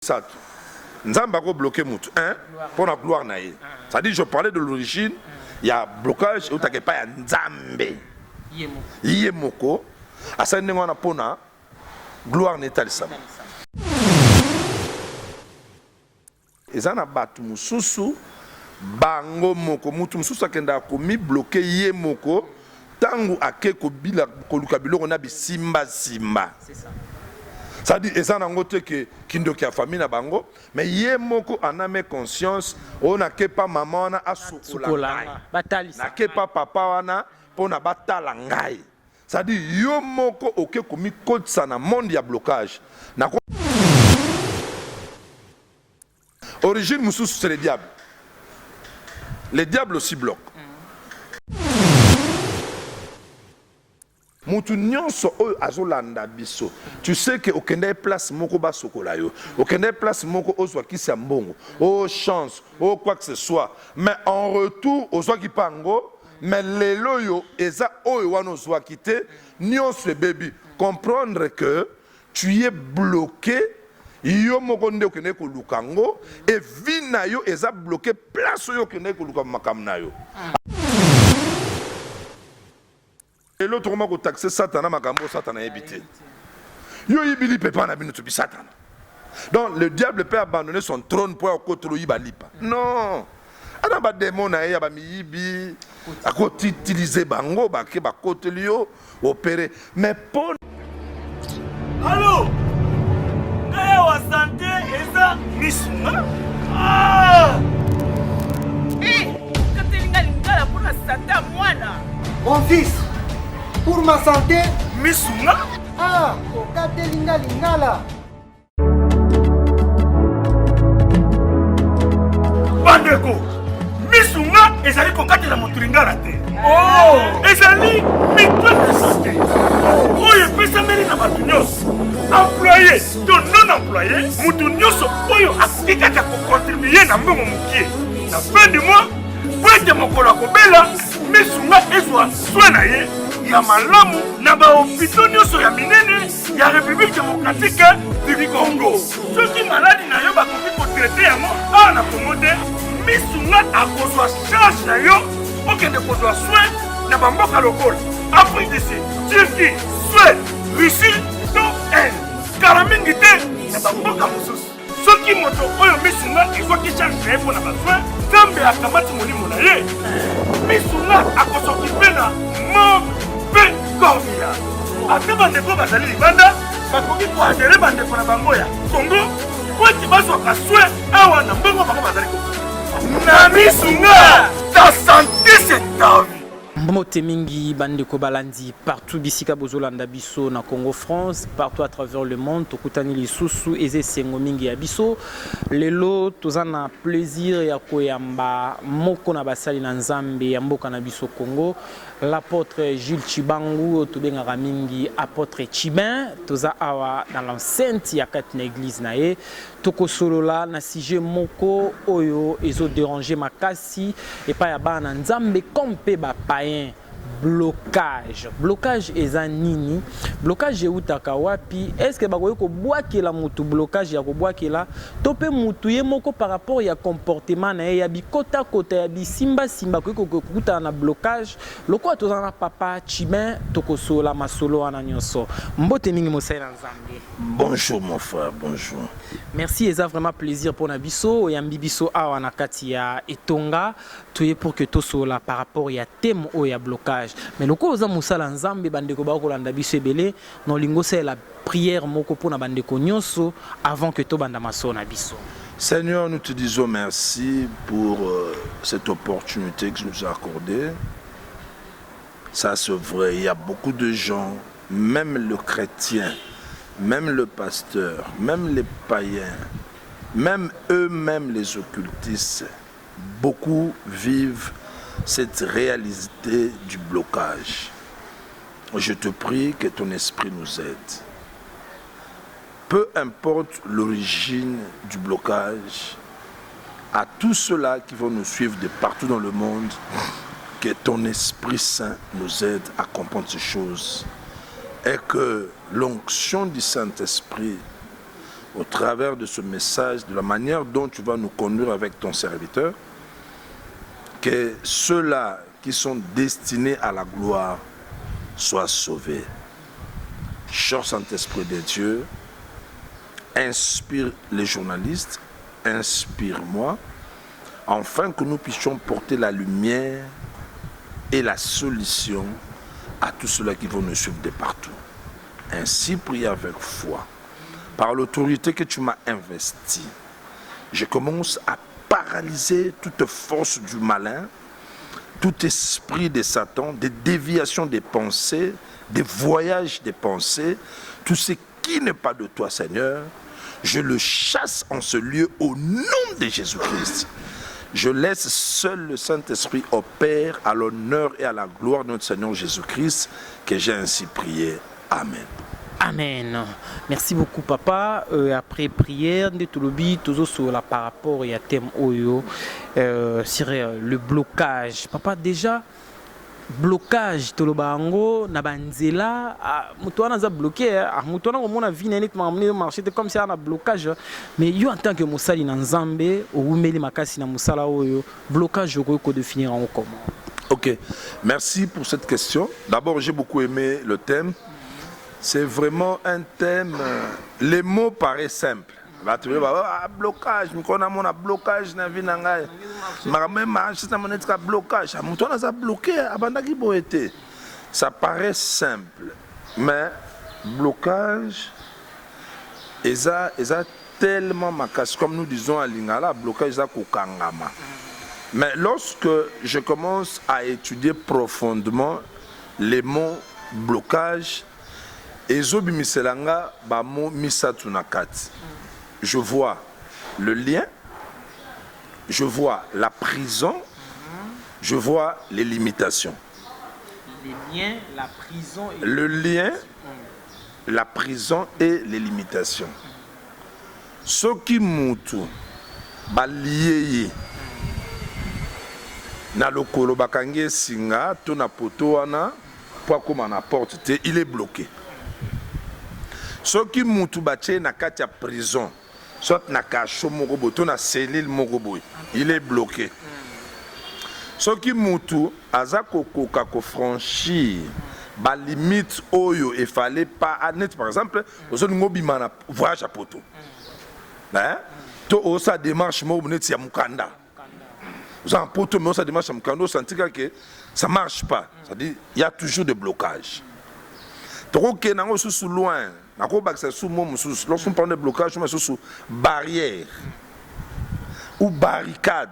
Misato, Nzambe ako bloquer mutu un pona gloire na ye. C'est à dire je parlais de l'origine ya blocage eutaka epai ya Nzambe ye moko asali ndenge wana pona gloire na etalisama. Eza na batu mosusu bango moko, mutu mosusu akendaka komi bloquer ye moko tangu ake kobila koluka biloko na bisimba simba. C'est à dire eza nango te que kindoki ya famille na bango mais ye moko en ame conscience oyo nake pa maman wana asukola ngai, nake pa papa wana pona batala ngai. C'est à dire yo moko oke komikotisa na monde ya blocage na origine mosusu c'est le diable. Le diable aussi bloque. Mutu nyonso oyo azolanda biso, tu sais que okendaki place moko basokola yo, okendaki place moko ozwa kisi ya mbongo, oh chance, oh quoi que ce soit, mais en retour ozwaki pa yango. Mais lelo oyo eza oyo wana ozwaki te, nionso ebebi. Comprendre que tu es bloque, yo moko nde okendaki koluka yango et vie na yo eza bloque place oyo okendaki koluka makambo na yo. Lelo tokoma ko taxer satana makambo oyo satana ayebi te. Yo oyibi lipa epai na bino tobi satana. Donc le diable peut abandonner son trône po akotela oyiba lipa. Non. Ana ba demon na ye ya ba miyibi akoti utiliser bango bake bakoteli yo opere mais po Allo Ngai awa sante eza misu nga ah! Eh, okateli nga lingala mpo na sante ya mwana. Mon fils, pour ma santé misu nga ah, okateli nga lingala. Bandeko, misu nga ezali kokatela moto lingala te. Oh! Ezali mutuelle de santé oyo epesameli na bato nyonso, employe to non employe, moto nyonso oyo akoki kaka kokontribue na mbongo mokie na fin du mois mpo ete mokolo akobela misu nga ezwa soin na ye ya malamu na bahopito nyonso ya minene ya Republique democratique du Congo. Soki maladi na yo bakoki kotraite yango awa na Congo te, misunga akozwa charge na yo okende kozwa soin na bamboka lokola Afrique du Sud, Turquie, Suède, Russie to Inde. Kala mingi te na bamboka mosusu. Soki moto oyo misunga ezwaki charge na ye mpo na basoin, Nzambe akamati molimo na ye. Misunga akosokipe na morgue mpe corbillard. Ata bandeko bazali libanda bakoki koadere bandeko na bango ya Congo mpo ete bazwaka soin awa na mbongo bango bazali kofuta. Na misunga, ta sante c'est ta vie. Mbote mingi bandeko balandi partout bisika bozolanda biso na Congo France partout à travers le monde tokutani lisusu eza esengo mingi ya biso lelo toza na plaisir ya koyamba moko na basali na Nzambe ya mboka na biso Congo l'apôtre Jules Tshibangu oyo tobengaka mingi apôtre Tshibin toza awa dans l'enceinte ya kati na eglise na ye tokosolola na sujet moko oyo ezo deranger makasi Si epai ya bana na Nzambe comme pe ba païens blocage blocage eza nini blocage eutaka wapi est ce que bakoki kobwakela mutu blocage ya kobwakela to pe mutu ye moko par rapport ya comportement na ye ya bikotakota ya bisimbasimba akoki kokutana na blocage lokola toza na papa Chibin tokosolola masolo wana nyonso mbote mingi mosali na Nzambe. Bonjour mon frère, bonjour. Merci eza vraiment plaisir pona biso oyambi biso awa na kati ya etonga toye pour que tosolola par rapport ya thème oyo ya blocage mais lokola oza mosala nzambe bandeko bakolanda biso ebele na olingi osalela prière moko pona bandeko nyonso avant que tobanda masolo na biso. Seigneur, nous te disons merci pour euh, cette opportunité que tu nous as accordée. Ça, c'est vrai. Il y a beaucoup de gens, même le chrétien, même le pasteur, même les païens, même eux-mêmes les occultistes, beaucoup vivent cette réalité du blocage. Je te prie que ton esprit nous aide. Peu importe l'origine du blocage, à tous ceux-là qui vont nous suivre de partout dans le monde, que ton Esprit Saint nous aide à comprendre ces choses et que l'onction du Saint-Esprit Au travers de ce message, de la manière dont tu vas nous conduire avec ton serviteur, que ceux-là qui sont destinés à la gloire soient sauvés. Cher Saint-Esprit de Dieu, inspire les journalistes, inspire-moi, afin que nous puissions porter la lumière et la solution à tous ceux-là qui vont nous suivre de partout. Ainsi, prie avec foi. Par l'autorité que tu m'as investie, je commence à paralyser toute force du malin, tout esprit de Satan, des déviations des pensées, des voyages des pensées, tout ce qui n'est pas de toi, Seigneur, je le chasse en ce lieu au nom de Jésus-Christ. Je laisse seul le Saint-Esprit opère à l'honneur et à la gloire de notre Seigneur Jésus-Christ, que j'ai ainsi prié. Amen. Amen. Merci beaucoup papa. Après prière nde tolobi tozosola par rapport ya thème oyo sur le blocage. Papa déjà blocage toloba yango na banzela, ah, moto wana aza bloqué, ah, moto wana komona vie na ye neti makambo nde marché te, comme si aza na blocage. Mais yo en tant que mosali na Nzambe, owumeli makasi na mosala oyo, blocage okoki kodéfinir yango comment? Ok, merci pour cette question. D'abord, j'ai beaucoup aimé le thème. C'est vraiment un thème. Les mots paraissent simples. Bato ah, blocage, mikolo namona blocage na vie na ngai, makambo emarche na mona etika blocage, moto wana aza bloqué, abandaki boye te. Ça paraît simple, mais blocage eza tellement makasi. Comme nous disons à lingala, blocage eza kokangama. Mais lorsque je commence à étudier profondément les mots blocage, ezobimisela nga bamots misato na kati. Je vois le lien, je vois la prison, je vois les limitations. Les liens, la prison et Le lien, la prison et les limitations. Soki mutu balie ye na lokolo, bakangi esinga to na poto wana mpo akóma na porte te, il est bloqué. Soki mutu batie na kati ya prison, soit na cachot moko boye to na cellule moko boye, il est bloqué. Soki mutu aza kokoka kofranchir balimite oyo efale pa, neti par exemple ozolinga obima na voyage ya poto, hein? To osala démarche moko neti ya mokanda, oza na poto mais osala démarche ya mokanda, osanti kaka ça marche pas, c'est-à-dire il y a toujours des blocages. Tokokende yango lisusu loin, nakobakisa su mo mosusu. Lorsqu'on parle de blocage, mosusu barrière ou barricade,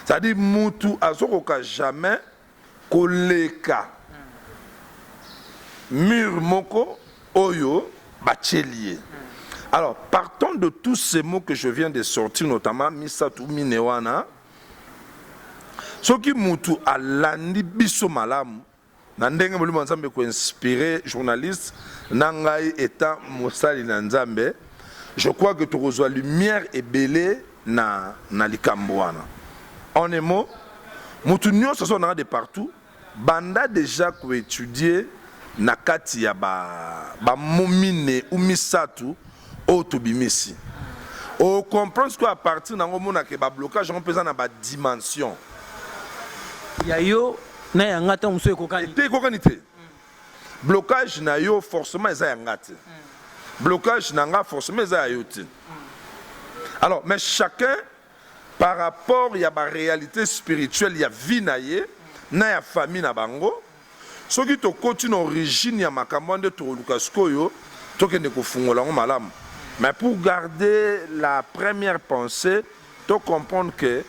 c'est-à-dire mutu azokoka jamais koleka mur moko oyo batieli ye. Alors, partant de tous ces mots que je viens de sortir, notamment misato, mine wana, soki mutu alandi biso malamu na ndenge molimo ya Nzambe koinspire journaliste na ngai étant mosali na Nzambe, je crois que tokozwa lumière ebele na likambo wana. En un mot, mutu nyonso azonanga de partout, banda déjà koétudie na kati ya bamots mine ou misato oyo tobimisi, ocomprendre sikoyo. À partir nango, omonake bablocage yango mpenza na badimension. Ya yo na yanga ntango mosusu ekokani te. Ekokani te. Blocage na yo forcément eza ya nga te, blocage na nga forcément eza ya yo te. Alors, mais chacun par rapport ya baréalité spirituelle ya vie na ye na ya famille na bango. Soki tokoti na origine ya makambo wana nde tokoluka sikoyo tokende kofungola yango malamu. Mais pour garder la première pensée, to comprendre que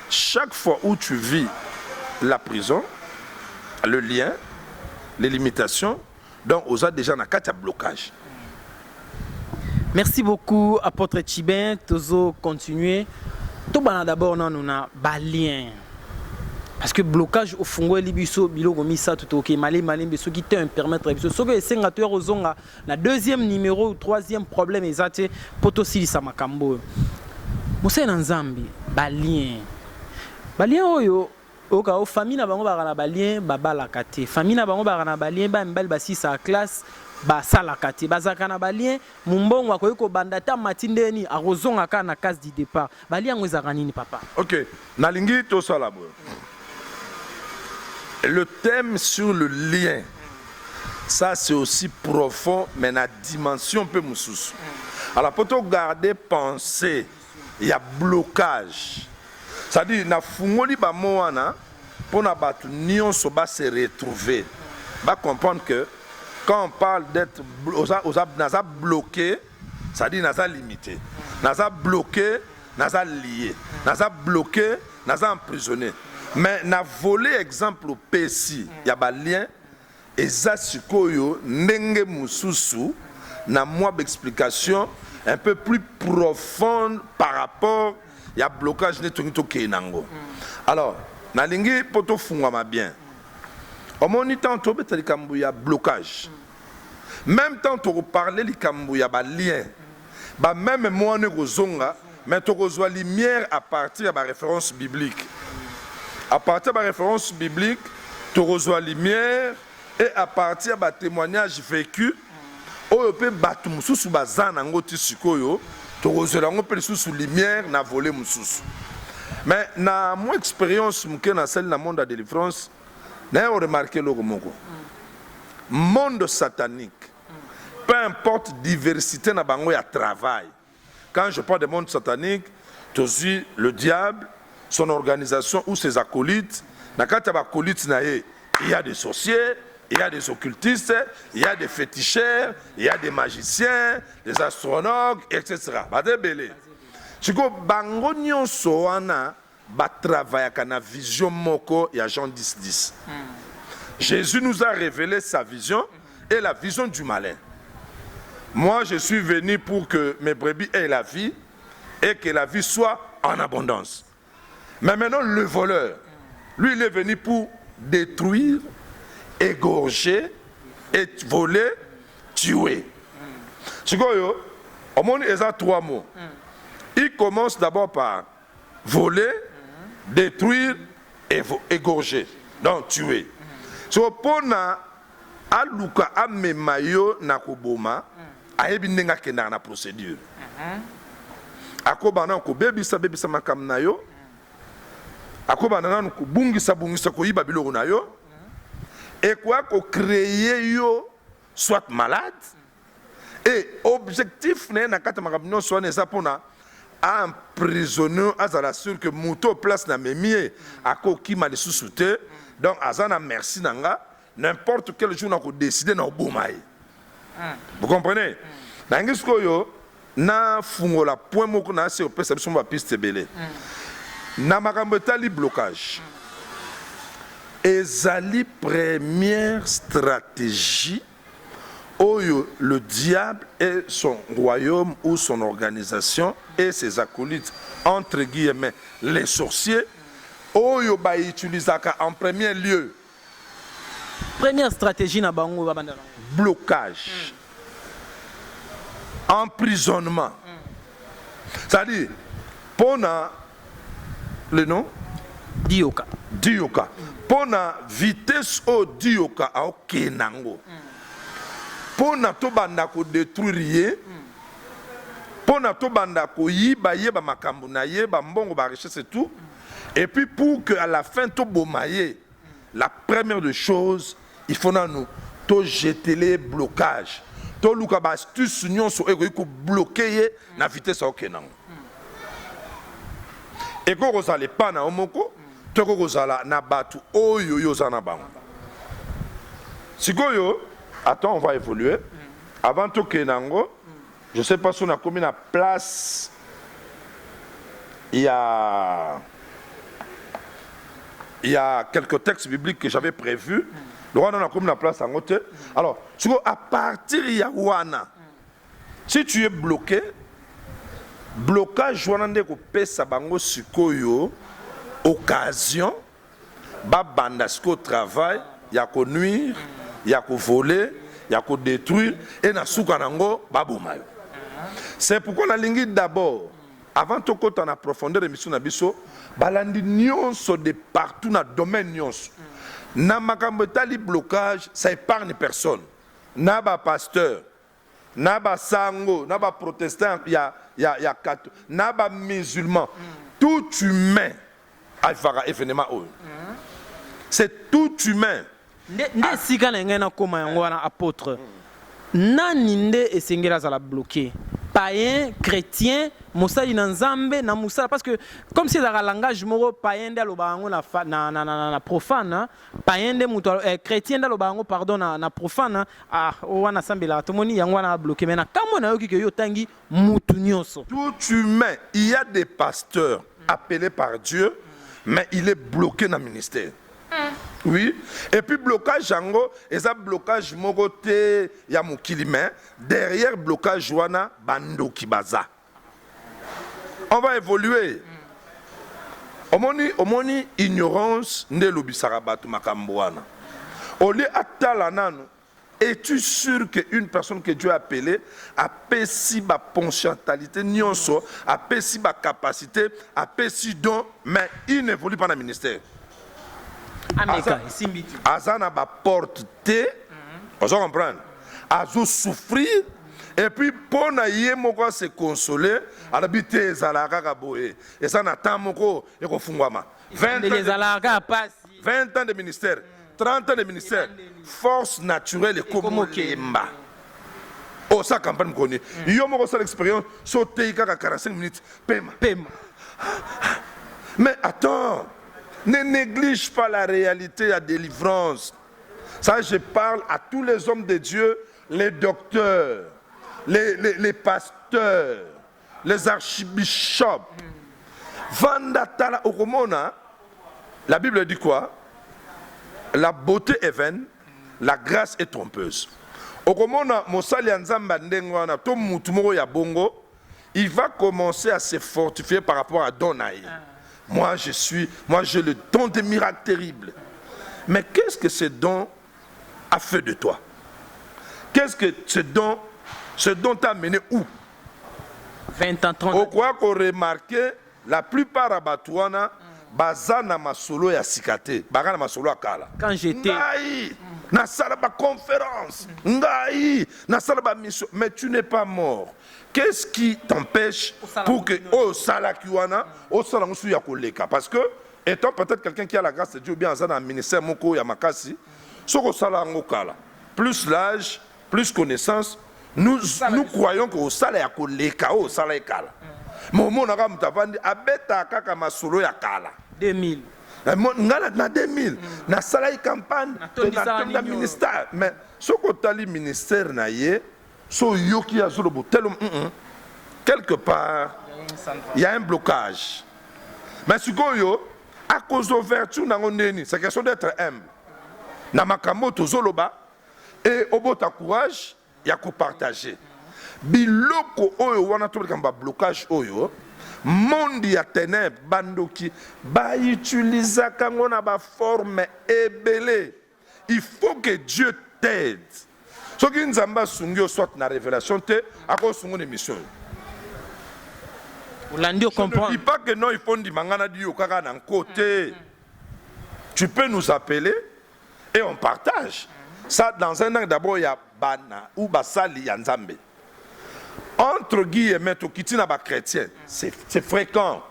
chaque fois où tu vis la prison, le lien, les limitations, donc oza déjà na kati ya blocage. Merci beaucoup, apôtre Chibin. Tozo continuer. Tobana d'abord nanu na balien, parce que blocage ofungoli biso biloko misato. Toke malembe malembe soki te permettre biso, soki esenga toya kozonga na deuxième numéro ou troisième problème eza te mpo tosilisa makambo oyo. Mosali na Nzambe, balien, balien oyo oyoka o famille na bango baka na balien, babalaka te. Famille na bango baka na balien, baya mibali basisaka classe. Basalaka te, bazalaka na ba lien, mombongo akoki kobanda ata amati ndenge nini, akozonga kaka na case du depart. Ba lien yango ezalaka nini papa? Ok, nalingi tosala boye. Le thème sur le lien, ça c'est aussi profond, mais na dimension mpe mosusu. Alors po to garder pensée ya blocage, c'est-à-dire nafungoli ba mots wana pona bato nyonso ba se retrouver, ba comprendre que quand on parle d'être oza, oza, naza bloqué, c'est-à-dire naza limité, naza bloqué, naza lié, naza bloqué, naza emprisonné. Mais na volet exemple opesi ya ba lien eza sikoyo ndenge mosusu na mwa ba explication un peu plus profonde par rapport ya blocage nde tongi tokende nango. Alors nalingi mpo tofungwama bien, omoni ntango tobeta likambo ya blocage, même temps tokoparle likambo ya balien, bameme mwana ekozonga, mais tokozwa lumière à partir ya baréférence biblique. À partir ya baréférence biblique tokozwa lumière, et à partir ya batémoignage vécu oyo mpe bato mosusu baza nango ti sikoyo, tokozwela yango mpe lisusu lumière na volet mosusu. Mais na mwa expérience moke nasali na monde ya délivrance, naye oremarquer eloko moko: monde satanique, peu importe diversité na bango ya travail, quand je parle de monde satanique, tozwi le diable, son organisation ou ses acolytes. Na kati ya bacolyte na ye, il y a des sorciers, il y a des occultistes, il y a des féticheurs, il y a des magiciens, des astrologues, etc. Baza ebele. Sikoyo bango nyonso wana batravaillaka na vision moko ya Jean 10 10. Jésus nous a révélé sa vision et la vision du malin. Moi, je suis venu pour que mes brebis aient la vie et que la vie soit en abondance. Mais maintenant, le voleur, lui, il est venu pour détruire, égorger et voler, tuer. Sikoyo omoni eza trois mots. Il commence d'abord par voler, détruire et égorger, donc tuer. So mpona aluka amema yo na koboma, ayebi ndenge akendaka na procédure. Akobanda nanu kobebisa bebisa makambo na yo, akobanda nanu kobungisa bungisa, koyiba biloko na yo, ekoya kocréer yo soit malade. Et objectif na ye na kati ya makambo nyonso wana eza mpona aemprisonne, azala sûr que moto place na memi ye akokima lisusu te. Donc aza na merci na nga, n'importe quel jour na kodécider na oboma ye. Vous comprenez? Nayangi sikoyo nafungola point moko na ase kopesa biso mo bapiste ebele na makambo etali blocage. Ezali première stratégie oyo le diable et son royaume ou son organisation et ses acolytes, entre guillemets les sorciers, oyo bautilisaka en premier lieu. Première stratégie na bango babanda nango. Blocage, emprisonnement, c'est-à-dire mpona le nom Dioka. Dioka, mpona vitesse oyo Dioka aokende yango, mpona tobanda kodétruire ye, mpona tobanda koyiba ye bamakambo na ye, bambongo, barichesse et tout, et puis pour que à la fin toboma ye, la première des choses, il faut nanu tojetele blocage, toluka baastuce nyonso oyo ekoki kobloquer ye na vitesse aokende yango. Ekoki kozala epa na yo moko to ekoki kozala na bato oyo yo oza na bango. Sikoyo, attends, on va évoluer avant tokende yango. Je sais pas si on a komi na place il y a quelques textes bibliques que j'avais prévus. Le roi, on a komi na place yango te. Alors sikoyo, à partir ya wana, si tu es bloqué, blocage wana nde kopesa bango sikoyo occasion babanda sikoyo travail ya konuire, ya kovoler, ya kodétruire, e na suka nango baboma yo. C'est pourquoi nalingi d'abord, avant tokɔta na profondeur émission na biso, balandi nyonso de partout, na domaine nyonso, na makambo etali blocage, ça épargne personne. Na ba pasteur, na ba sango, na ba protestant ya ya ya kato, na ba musulman, tout humain avivaka evenement oyo. C'est tout humain. Nde nde esika na ngai nakoma yango wana, apôtre. Nani nde esengeli azala bloqué? Païen, chrétien, mosali na Nzambe, na mosala, parce que comme si ezalaka langage moko, païen nde alobaka yango na, fa- na, na, na, na, na profane, hein. Païen nde moto chrétien nde alobaka yango, pardon, na profane, hein. Ah, oyo wana asambelaka, tomoni yango wana abloqué. Mais na kambo nayoki ke yo otangi mutu nyonso. Tout humain, il y a des pasteurs appelés par Dieu, mais il est bloqué dans le ministère. Oui, et puis blocage yango eza blocage moko te ya mokili, mais derrière blocage wana bandoki baza. On va évoluer. Omoni ignorance nde elobisaka bato makambo wana. Au lieu atala nanu, es-tu sûr qu'une personne que Dieu a appelée apesi ba potentialité nyonso, apesi ba capacité, apesi don, mais il n'évolue pas dans le ministère? Ameka, esimbi te. Aza na baporte te, ozo comprendre, azosouffrir. Et puis mpo na ye moko ase consoler, alobi te, ezalaka kaka boye, eza na temps moko ekofungwama. 20 ans ndenge ezalaka kaka pasi. 20 ans de ministère, 30 ans de ministère, force naturelle ekomolemba. Osala campagne mokoni, yo moko osala expérience, so otei kaka 45 minutes, pema. Pema. Mais attends, ne néglige pas la réalité ya délivrance. Ça, je parle à tous les hommes de Dieu, les docteurs, les pasteurs, les archibishops. Vanda, tala, okomona. La Bible dit quoi? La beauté est vaine, la grâce est trompeuse. Okomona mosali ya Nzambe ya ndenge wana to mutu moko ya bongo, il va commencer à se fortifier par rapport à don na ye. Moi, je suis, moi, j'ai le don des miracles terribles. Mais qu'est-ce que ce don a fait de toi? Qu'est-ce que ce don t'a amené où? 20 ans, 30 ans. Okoya koremarquer, la plupart ya bato wana baza na masolo ya sika te, baka na masolo ya kala. Quand j'étais Ngai nasala baconférence, ngai nasala bamission. Mais tu n'es pas mort. Qu'est-ce qui t'empêche pour que oyo osalaki wana, osala yango su ya koleka? Parce que étant peut-être quelqu'un qui a la grâce de Dieu, bien aza na ministère moko ya makasi, soki osala yango kala, plus l'âge, plus connaissance, nous, nous croyons que osala ya koleka oyo osala ekala. Mais omonaka moto avandi, abetaka kaka masolo ya kala. 2000. Nga na 2000 nasalaki campagne. Natondisaka natonda nini oyo? Ministère. Mais soki otali ministère na ye, so oyoki azoloba telo, quelque part il y a un blocage. Mais sikoyo akozwa ouverture nango ndeni? C'est question d'être humble na makambo oyo tozoloba e obota courage ya kopartage biloko oyo wana. To likambo ya blocage oyo, monde ya ténèbre, bandoki bautilisaka yango na baforme ebele. Il faut que Dieu t'aide. Soki Nzambe asungi yo, soit na révélation te, akosunga na émission oyo. Olandi. Je ne dis Ocomprendre. pas que non, il faut ndima nga na dio kaka na côté. Tu peux nous appeler et on partage ça dans un angle. D'abord, il y a bana ou basali ya Nzambe, entre guillemets, tokiti na bachrétien, c'est fréquent.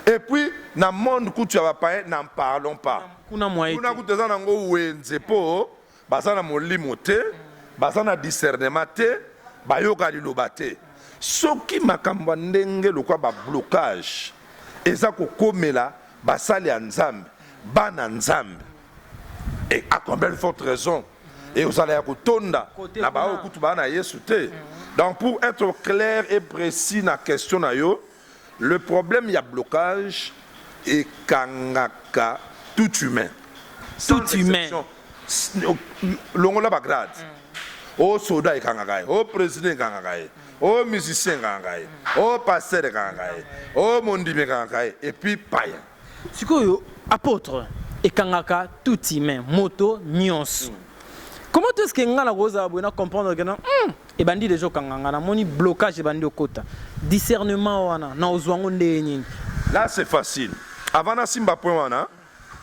Et puis na monde kutu ya bapayen, n'en parlons pas. Kuna moyen Kuna te. Kutu eza nango wenze, mpo baza na molimo te, baza na discernement te, bayoka liloba te. Soki makambo ya ndenge lokwa bablocage eza kokomela basali ya Nzambe, bana Nzambe, et à combien de forte raison et ozala ya kotonda Côté na baoyo kuna. Kutu baa na Yesu te. Donc, pour être clair et précis na question na yo, le problème ya blocage ekangaka tout humain. Sans Tout humain. exception. Longola bagrade, o soda ekangaka ye, o président ekangaka ye, o musicien ekangaka ye, o pasteur ekangaka ye, o mondimi ekangaka ye, et puis païen. Sikoyo, apôtre, ekangaka tout humain, moto nyonso. Comment est-ce que nga na kozala boye na comprendre que non, ebandi déjà okanga nga, namoni blocage ebandi okota? Discernement wana na ozwa yango ndenge nini? Là, c'est facile. Avant nasimba point wana,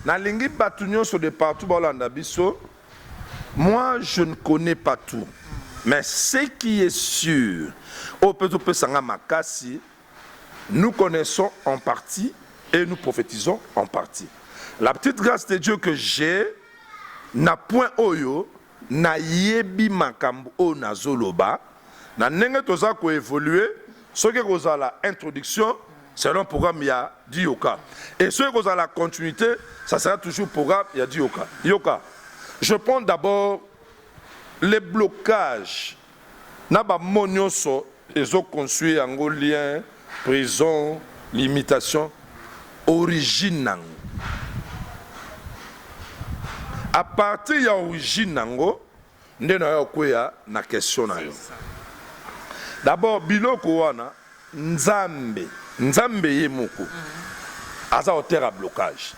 nalingi bato nyonso de partout baolanda biso. Moi, je ne connais pas tout. Mais ce qui est sûr, oyo mpe topesanga makasi, nous connaissons en partie et nous prophétisons en partie. La petite grâce de Dieu que j'ai, na point oyo, nayebi makambo oyo nazoloba, na ndenge toza koévoluer, soki ekozala introduction, selon programme ya Dioka. Et soki ekozala continuité, ça sera toujours programme ya Dioka. Yoka. Je prends d'abord les blocages na bamo nyonso ezoconstruire yango, lien, prison, limitation, origine nango. À partir ya origine nango nde na yo okweya na question na yo. D'abord, biloko wana, Nzambe, Nzambe ye moko aza auteur ya blocage.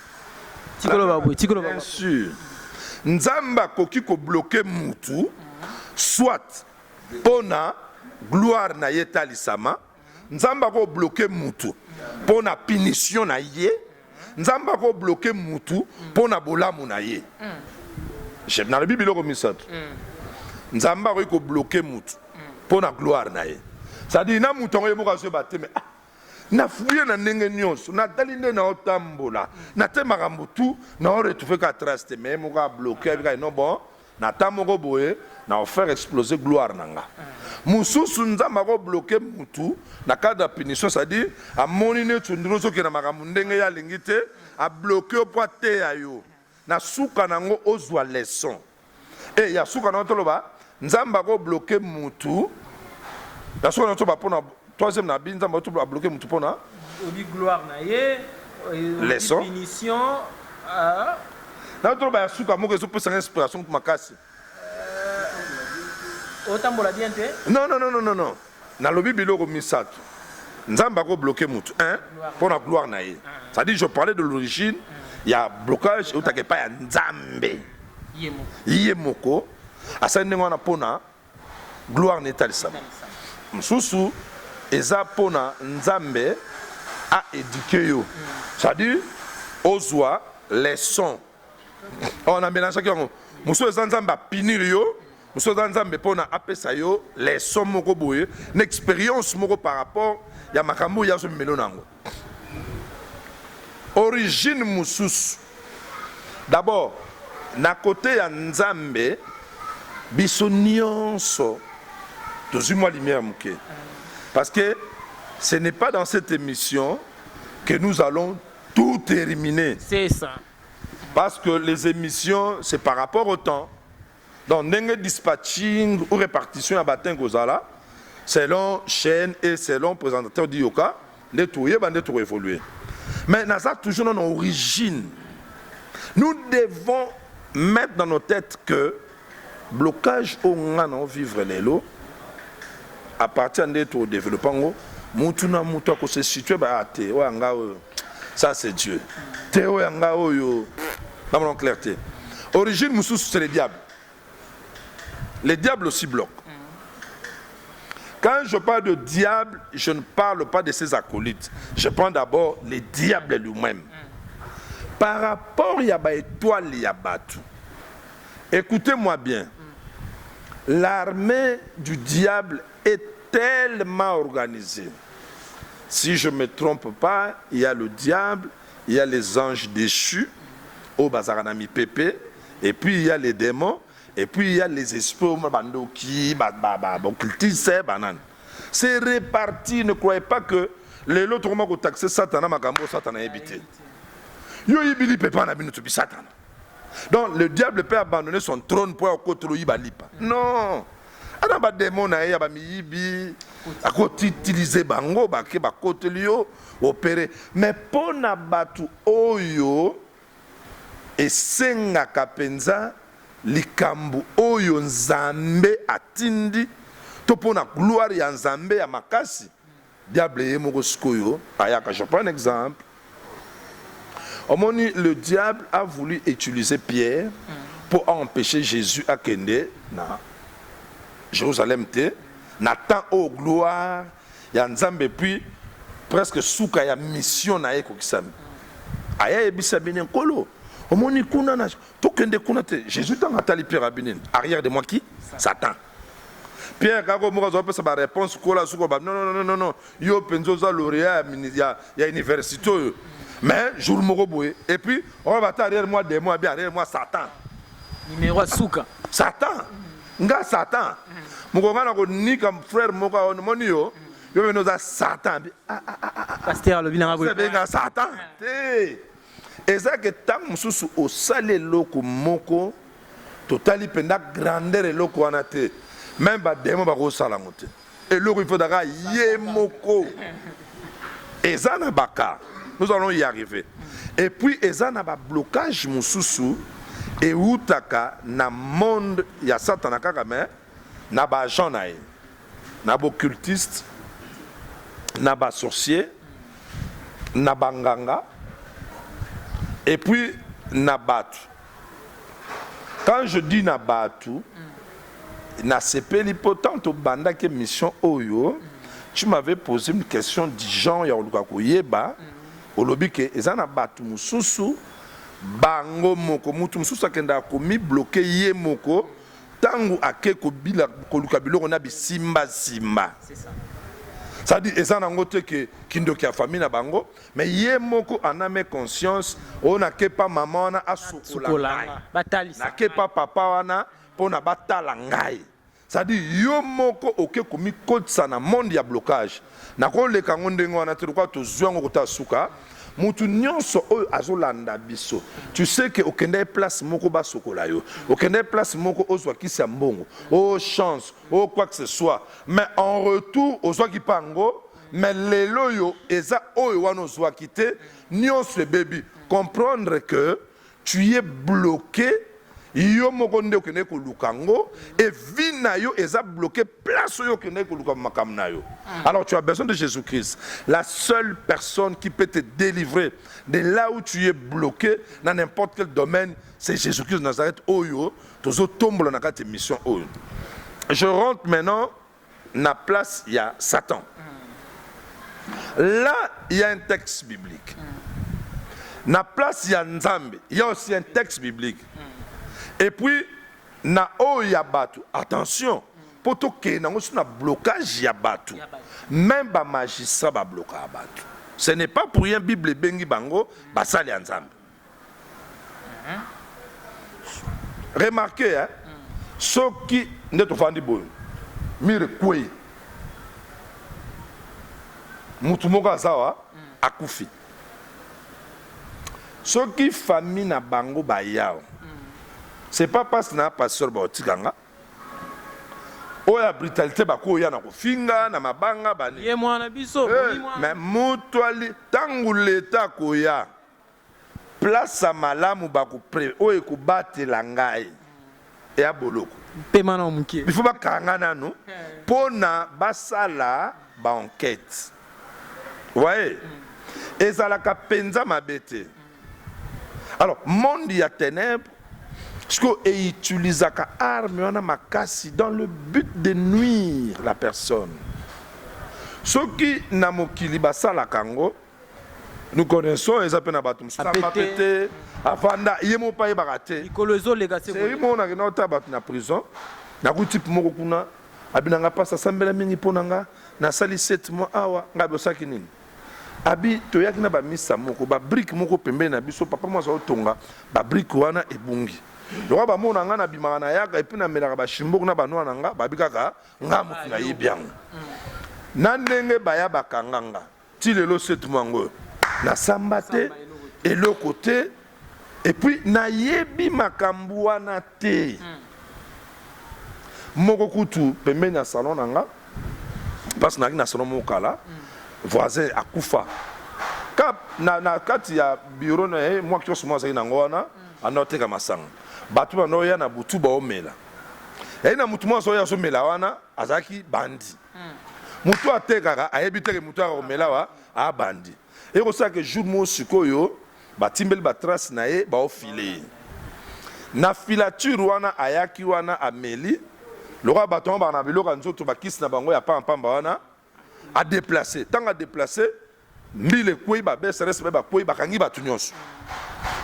Tikoloba boye, tikoloba. Bien sûr, Nzambe akoki kobloquer mutu soit mpo na gloire na ye etalisama, Nzambe akobloquer mutu mpo na punition na ye, Nzambe akobloquer mutu mpo na bolamu na ye. Nalobi biloko misato. Nzambe akoki kobloquer mutu mpo na gloire na ye, c'est-à-dire na mutu yango ye moko azoyeba te, mais ah, nafuye na ndenge nyonso, natali nde naotambola, nate makambo tu, naoretrouver ka trace te, mais ye moko abloquer, ayebi kaka non, bon, na ta moko boye na ofaire exploser gloire na nga. Mosusu, Nzambe akobloquer mutu na cadre ya punition, c'est-à-dire amoni neti ondiri ozokende makambo ndenge ye alingi te, abloquer yo mpo ateya yo, na suka nango ozwa leçon. E ya suka nango, toloba Nzambe akobloquer mutu ya suka nango, toloba mpona troisième na bi, Nzambe abloquer mutu mpona obi gloire na ye, leçon. Punition. Na toloba ya suka moko ezopesanga inspiration makasi. Otambola bien te. Non, non, non, non, non, nalobi biloko misato. Nzambe akobloquer mutu, un, mpo na gloire na ye, c'est-à-dire je parlais de l'origine ya blocage eutaka epai ya Nzambe ye moko, asali ndenge wana mpo na gloire na etalisama. Mosusu eza mpo na Nzambe aéduquer yo, c'est-à-dire ozwa leçon oyo na mélangeaki yango. Mosusu eza Nzambe apunir yo, mosusu eza Nzambe mpona apesa yo leçon moko boye na expérience moko par rapport ya makambo oyo azomemelo na yango. Origine mosusu, d'abord na côté ya Nzambe, biso nyonso tozwi mwa lumière moke, parce que ce n'est pas dans cette émission que nous allons tout terminer. C'est ça. Parce que les émissions, c'est par rapport au temps. Donc ndenge dispatching ou répartition ya batin kozala selon chaîne et selon présentateur di yoka, nde toyeba nde tokoévoluer. Mais naza toujours dans origine. Nous devons mettre dans nos têtes que blocage oyo nga na vivre lelo, à partir nde todéveloppe yango, mutu na mutu akose situer baya te oyo yanga oyo, ça c'est Dieu te, oyo yanga oyo namona clair te. Origine mosusu, c'est le diable. Le diable aussi bloque. Quand je parle de diable, je ne parle pas de ses acolytes. Je prends d'abord le diable lui-même. Par rapport ya baétoile ya bato, écoutez-moi bien, l'armée du diable est tellement organisée. Si je ne me trompe pas, il y a le diable, il y a les anges déchus oyo bazalaka na mipepe, et puis il y a les démons, et puis il y a les esprits, bandoki, baoccultiste, banani. C'est réparti. Ne croyez pas que lelo tokoma kotaxer Satana. Makambo Satana ayebi te, yo oyibili pepa na bino, tobi Satana. Donc le diable peut abandonner son trône po akotela oyiba lipa? Non, ana badémon na ye ya bamiyibi, akoutiliser bango, bake bakoteli yo opéré. Mais mpo na bato oyo esengaka mpenza likambo oyo Nzambe atindi to mpo na gloire ya Nzambe ya makasi, diable ye moko sikoyo ayaka. Je prends un exemple. Omoni, le diable a voulu utiliser Pierre pour empêcher Jésus akende na Jérusalem te na temps oyo gloire ya Nzambe, puis presque suka ya mission na ye ekokisami. Aya yebisa bino, Nkolo, Omoni kuna na tokende kuna te. Jésus ntango atali Pierre abi nini? Arrière de moi qui? Satan. Pierre kaka moko azopesa baréponse kola suko ba non, non, non, non, non, yo mpenza oza lauréat ya université oyo, mais jour moko boye et puis oyo bata arrière moi démon, abi arrière moi Satan. Numéro ya suka. Satan nga Satan moko nga na konika frère moko awa, omoni yo, yo mene oza Satan abi ah, ah, ah, ah. Pasteur alobi nanga boye. Benga Satan te. Eza ke ntango mosusu osali eloko moko, totali mpenza grandeur eloko wana te, même badémon bakosala yango te. Eloko il faudra ye moko eza na baka, nous allons y arriver. Et puis eza na bablocage mosusu eutaka na monde ya Satana kaka, mais na baagent na ye, na baoccultiste, na basorcier, na banganga et puis na bato. Quand je dis na bato, nasepeli mpo tant tobandaki émission oyo, tu m'avais posé une question du genre ya koluka koyeba. Olobi ke eza na bato mosusu, bango moko, mutu mosusu akendaka komibloquer ye moko ntango ake kobila koluka biloko na bisimbasimba. C'est ça. C'est-à-dire eza nango te ke kindoki ya famille na bango, mais ye moko en âme conscience oyo nake pa mama wana asukola sukola ngai, nga batalisa nake pa papa wana mpo na batala ngai. C'est-à-dire yo moko oke komikotisa na monde ya blocage. Nakoleka yango ndenge wana te, lokola tozwi yango kota suka. Mutu nyonso oyo azolanda biso, tu sais ke okende place moko basokola yo, okende place moko ozwa kisi ya mbongo o chance o quoi que ce soit, mais en retour ozwaki mpe yango, mais lelo oyo eza oyo wana ozwaki te, nyonso ebebi. Comprendre que tu es bloqué, yo moko nde okendeki koluka yango et vie na yo eza bloqué place oyo okendeki koluka makambo na yo. Alors tu as besoin de Jésus-Christ, la seule personne qui peut te délivrer de là où tu es bloqué dans n'importe quel domaine, c'est Jésus-Christ de Nazareth oyo tozotombola na kati émission oyo. Je rentre maintenant na place ya Satan. Là, il y a un texte biblique. Na place ya Nzambe, il y a aussi un texte biblique. Et puis na oyo ya bato, attention, mpo tokende yango so na blocage ya bato, même bamagistrat bablokaka bato. Ce n'est pas pour rien Bible ebengi bango basali ya Nzambe. Remarquez, hein, soki nde tofandi boye, mur ekwei, mutu moko aza wa akufi, soki famille na bango bayawa, c'est pas parce na pasteur baotika nga oyo ya brutalité, bakoya na kofinga na mabanga bani. Ye mwana biso. Eh, mais mutu ali ntango leta akoya, place ya malamu bakopre oyo ekobatela ngai eya boloko. Pema na moke. Il faut bakanga nanu mpo na basala baenquête. Voye, ezalaka mpenza mabe te. Alors monde ya ténèbre sikoyo eutilisaka arme wana makasi dans le but de nuire la personne. Soki na mokili basalaka yango, nous connaissons, eza mpe na bato mosusu Ape mpe te, afanda ye moko mpe ayebaka te. Likolo ezoleka se. Seri moko nakenda kotala bato na prison, nakuti type moko kuna abi na nga mpasi, asambela mingi mpo na nga, nasali 7 mois awa. Ngai bosaki nini? Abi toyaki na bamisa moko, babrique moko pembeni na biso, papa mwasi aotonga babrique wana ebungi. Lokwa bamona nga nabimaka na yaka et puis namelaka bashimboku na banwa na nga, babi kaka nga motu nayebi yango na ndenge baya bakanga nga. Ti lelo 7 mois yango oyo nasamba te, eloko te, et puis nayebi makambo wana te. Moko kutu pembeni ya salon na nga, parce nayaki na salon moko kala, voisin akufa ka na kati ya bureau na ye, mwa kiosque moko azalaki nango wana, anda oteka masanga. Bato banda oya na butu baomela. Yayi na mutu moko azoya azomela wana, azalaki bandi. Mutu atekaka ayebi teke mutu akomela wa abandi. Ekosalaka jour moko sikoyo batimbeli batrace na ye, baofile ye na filature wana. Ayaki wana ameli lokola bato yango baka na biloko ya nzoto, bakisi na bango ya pampamba wana, adéplacer. Ntango adéplacer Mbila ekwei, ba BSRS mpe bakwei, bakangi bato nyonso.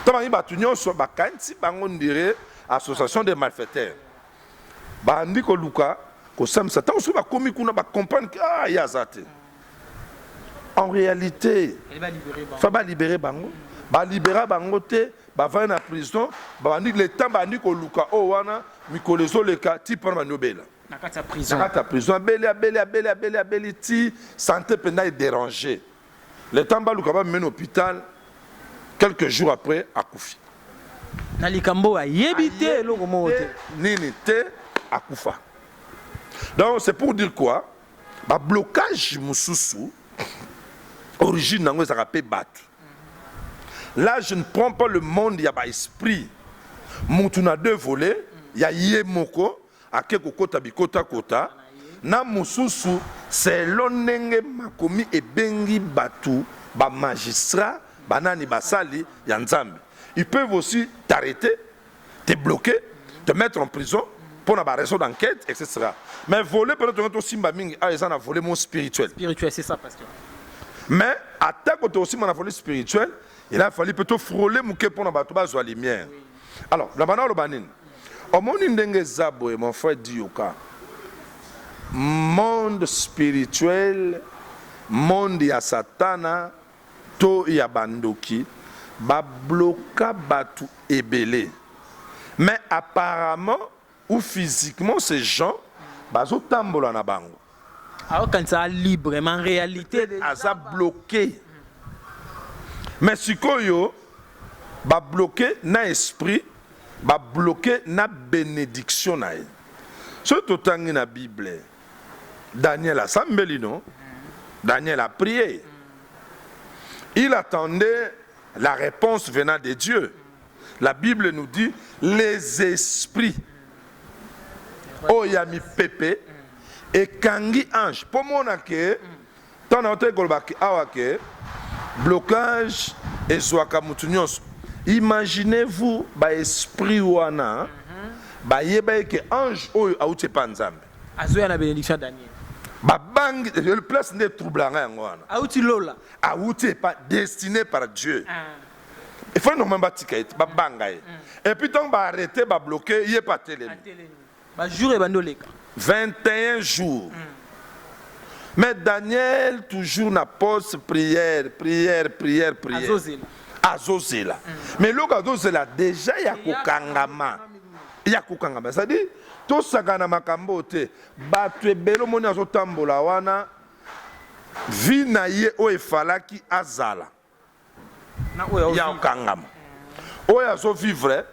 Ntango bakangi bato nyonso, bakanisi bango ndire association des malfaiteurs. Bandi koluka kosambisa. Ntango soki bakomi kuna, bacomprendre que ah, ye aza te. En réalité, fa balibere bango. Balibera bango te, bavandi na prison, babandi le temps bandi koluka oyo wana, mikolo ezoleka ti mpona bandi obela. Na kati ya prison. Na kati ya prison, abeli, abeli, abeli, abeli, abeli ti santé mpenza edéranger. Le temps baluka bamemi na hôpital, quelques jours après akufi. Na likambo ayebi te eloko moko te. Nini te, akufa. Donc c'est pour dire quoi? Ba blocage mosusu origine nango ezalaka mpe bato. Là je ne prends pas le monde ya ba esprit. Mutu na deux volets, ya ye moko ake kokota bikotakota na mosusu selon ndenge makomi ebengi bato ba magistrat banani basali ya Nzambe. Ils peuvent aussi t'arrêter, te bloquer, te mettre en prison pour na ba raison d'enquête, etc. Mais volet peut-être tosimba mingi ah eza na volet mo spirituel. Spirituel, c'est ça, pasteur. Mais atako tosimba na volet spirituel, il a fallu plutôt frôler moke mpona bato bazwa lumière. Alors na bana oloba nini? Omoni ndenge eza boye, mon frère Dioka, monde spirituel, monde ya satana to ya bandoki babloka bato ebele, mais apparemment ou physiquement ces gens bazotambola na bango. Aokanisa libre, mais en réalité aza bloqué. Mais sikoyo babloqué na esprit, babloqué na bénédiction na ye. Soki totangi na Bible, Daniel asambeli, non? Daniel a prié, il attendait la réponse venant de Dieu. La Bible nous dit les esprits oyo ya mipepe ekangi ange mpo mona ke ntango na otoki koloba awa ke blocage ezwaka motu nyonso. Imaginez-vous, baesprit wana bayeba ye ke ange oyo auti epa Nzambe. Azoya na bénédiction ya Daniel. Babangi place nde troublanga yango wana. Auti lola. Awuti epa, destiné par Dieu. Il faut normalement batika ye te, babanga ye. Et puis ntango baarrêté, babloqué ye, mpe atelemi. Bajour ebandi oleka. 21 jours. Mais Daniel toujours na poste prière, prière, prière, prière. Azozela. Azozela. Mais eloko azozela déjà ya kokangama, ya kokangama, c'est-à-dire tosaka na makambo te. Bato ebele omoni azotambola wana, vie na ye oyo efalaki azala na oyo ya kokangama, oyo azovivre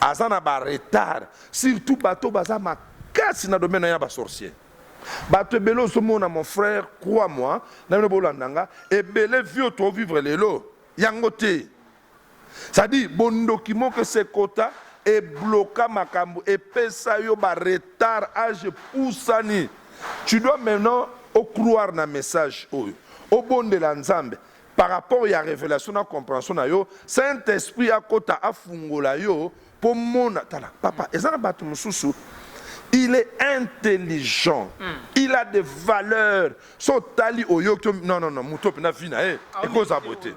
aza na baretard. Surtout bato baza makasi na domaine ya basorcier. Bato ebele ozomona, mon frère, crois moi, na bino bolanda nga, ebele vie oyo tovivre lelo yango te. C'est-à-dire bondoki moko esekota, ebloka makambo, epesa yo baretard, age epusani. Tu dois maintenant ocroire na message oyo, obondela Nzambe par rapport ya révélation na compréhension na yo. Saint Esprit akota, afungola yo mpo mona. Tala papa, eza na bato mosusu, il est intelligent, il a des valeurs. So otali, oyoki, non, non, non, moto mpenza vie na ye ekozala boye te te.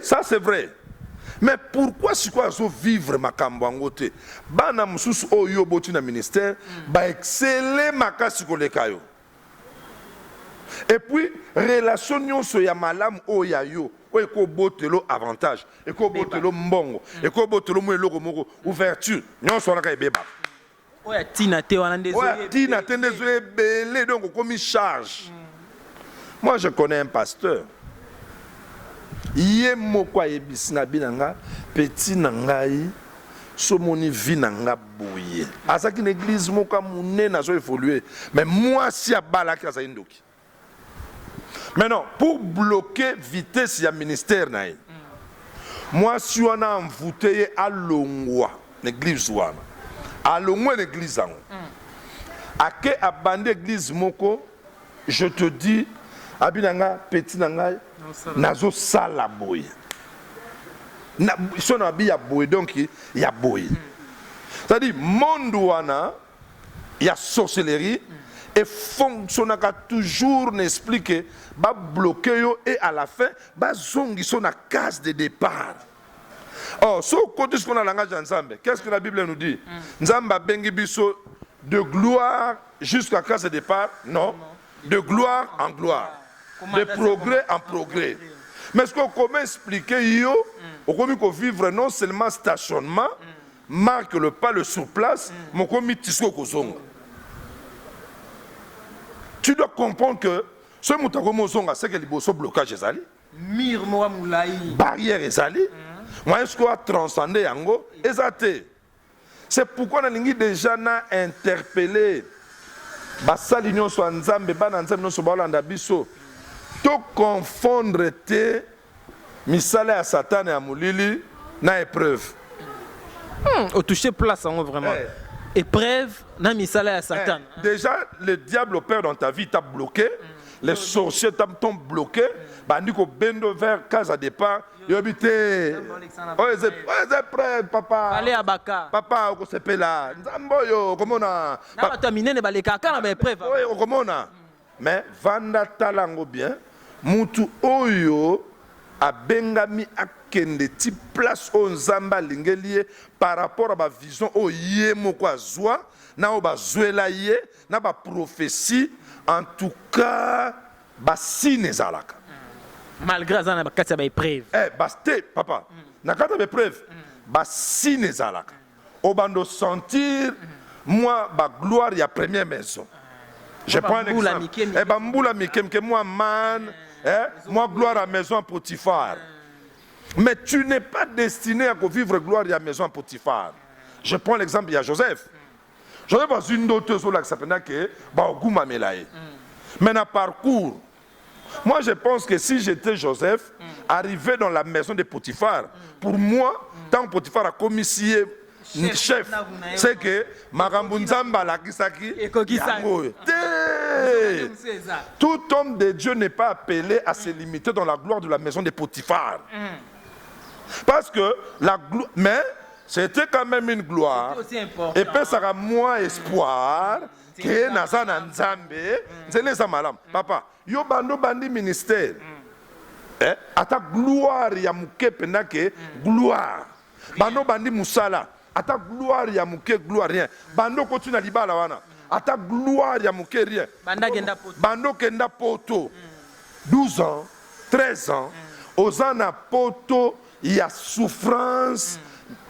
Ça c'est vrai, mais pourquoi sikoyo azovivre makambo yango te? Bana mosusu oyo oboti na ministère baexcele makasi koleka yo. Et puis relation nyonso ya malamu oyo ya yo, oyo ekobotelo avantage, ekobotelo mbongo, ekobotelo mo eloko moko, ouverture nyonso wana kaka ebebaka. Oyo ya ntina te wana nde. Oyo ya ntina te nde ezo ebele. Donc okomi charge. Moi je connais un pasteur, ye moko ayebisi nga bi na nga: "Petit na ngai, somoni vie na nga boye." Azalaki na église moko ya monene, azo évolue, mais mwasi abalaki azali ndoki. Maintenant, pour bloquer vitesse ya ministère na ye, mwasi wana amvute ye alongwa na église wana. Alongwa na église yango, ake abandi église moko. Je te dis, abi na nga: "Petit na ngai, nazosala boye so na abi ya boye." Donc ya boye, c'est-à-dire monde wana ya sorcellerie. Efonctionnaka toujours na esprit que ba bloquer yo et à la fin bazongisa yo na case de départ. Or soki okoti sikoyo na langage ya Nzambe, qu'est-ce que la Bible nous dit? Nzambe abengi biso de gloire jusqu'à case de départ? Non, de gloire en gloire, de progrès en progrès. Mais sikoyo comment expliquer yo okomi ko vivre non seulement stationnement, marque le pas le sur place, mais okomi ti sikoyo kozonga? Tu dois comprendre que soki moto akomi ozonga, c'est que liboso blocage ezali. Mur moko ya molayi. Barrière ezali. Moyen sikoyo a transcender yango eza te. C'est pourquoi nalingi dejà na interpeller basali nionso ya Nzambe, bana Nzambe nionso baolanda biso, to confondre te misala ya satana ya molili na epreuve. O toucher place yango vraiment. Epreuve na misala ya satana. Dejà le diable opère dans ta vie, il t'a bloqué, les sorciers t'ont bloqué, bandi ko bendo vers case à départ, yobi te. Oyo eza epreuve papa. Allez abaka. Papa okosepela, Nzambe oyo okomona. Na bato ya minene balekaka kaka na ba epreuve. Oyo okomona. Mais vanda tala yango bien, mutu oyo abengami akende ti place oyo Nzambe alingeli ye par rapport ya ba vision oyo ye moko azua na oyo bazuela ye na ba prophetie, en tout cas ba signe ezalaka. Malgre aza na kati ya ba epreuve. Eh bas te papa, na kati ya ba epreuve ba signe ezalaka. Obanda o sentir mwa ba gloire ya première maison. Je prends un exemple. Eh ba mbula mike mike mwa man, eh mwa gloire ya maison ya Potiphar. Mais tu n'es pas destiné à vivre gloire ya maison ya Potiphar. Je prends l'exemple ya Joseph. Joseph azwi ndoto ezolakisa mpenza ke baogumamela ye. Mais na parcours, moi je pense que si j'étais Joseph, arrivé dans la maison de Potiphar, pour moi, tant Potiphar a commis chef, c'est que makambo Nzambe alakisaki yango oyo te. Tout homme de Dieu n'est pas appelé à se limiter dans la gloire de la maison de Potiphar. Parce que la gloire, mais c'était quand même une gloire. Epesaka moi espoir ke naza na Nzambe, nzela eza malamu. Papa, yo bando bandi ministère. Eh, ata gloire ya moke mpenza ke gloire. Bando bandi musala, ata gloire ya moke gloire rien. Bando okoti na libala wana, ata gloire ya moke rien. Banda kenda poto. Bando kenda poto. 12 ans, 13 ans, oza na poto ya souffrance.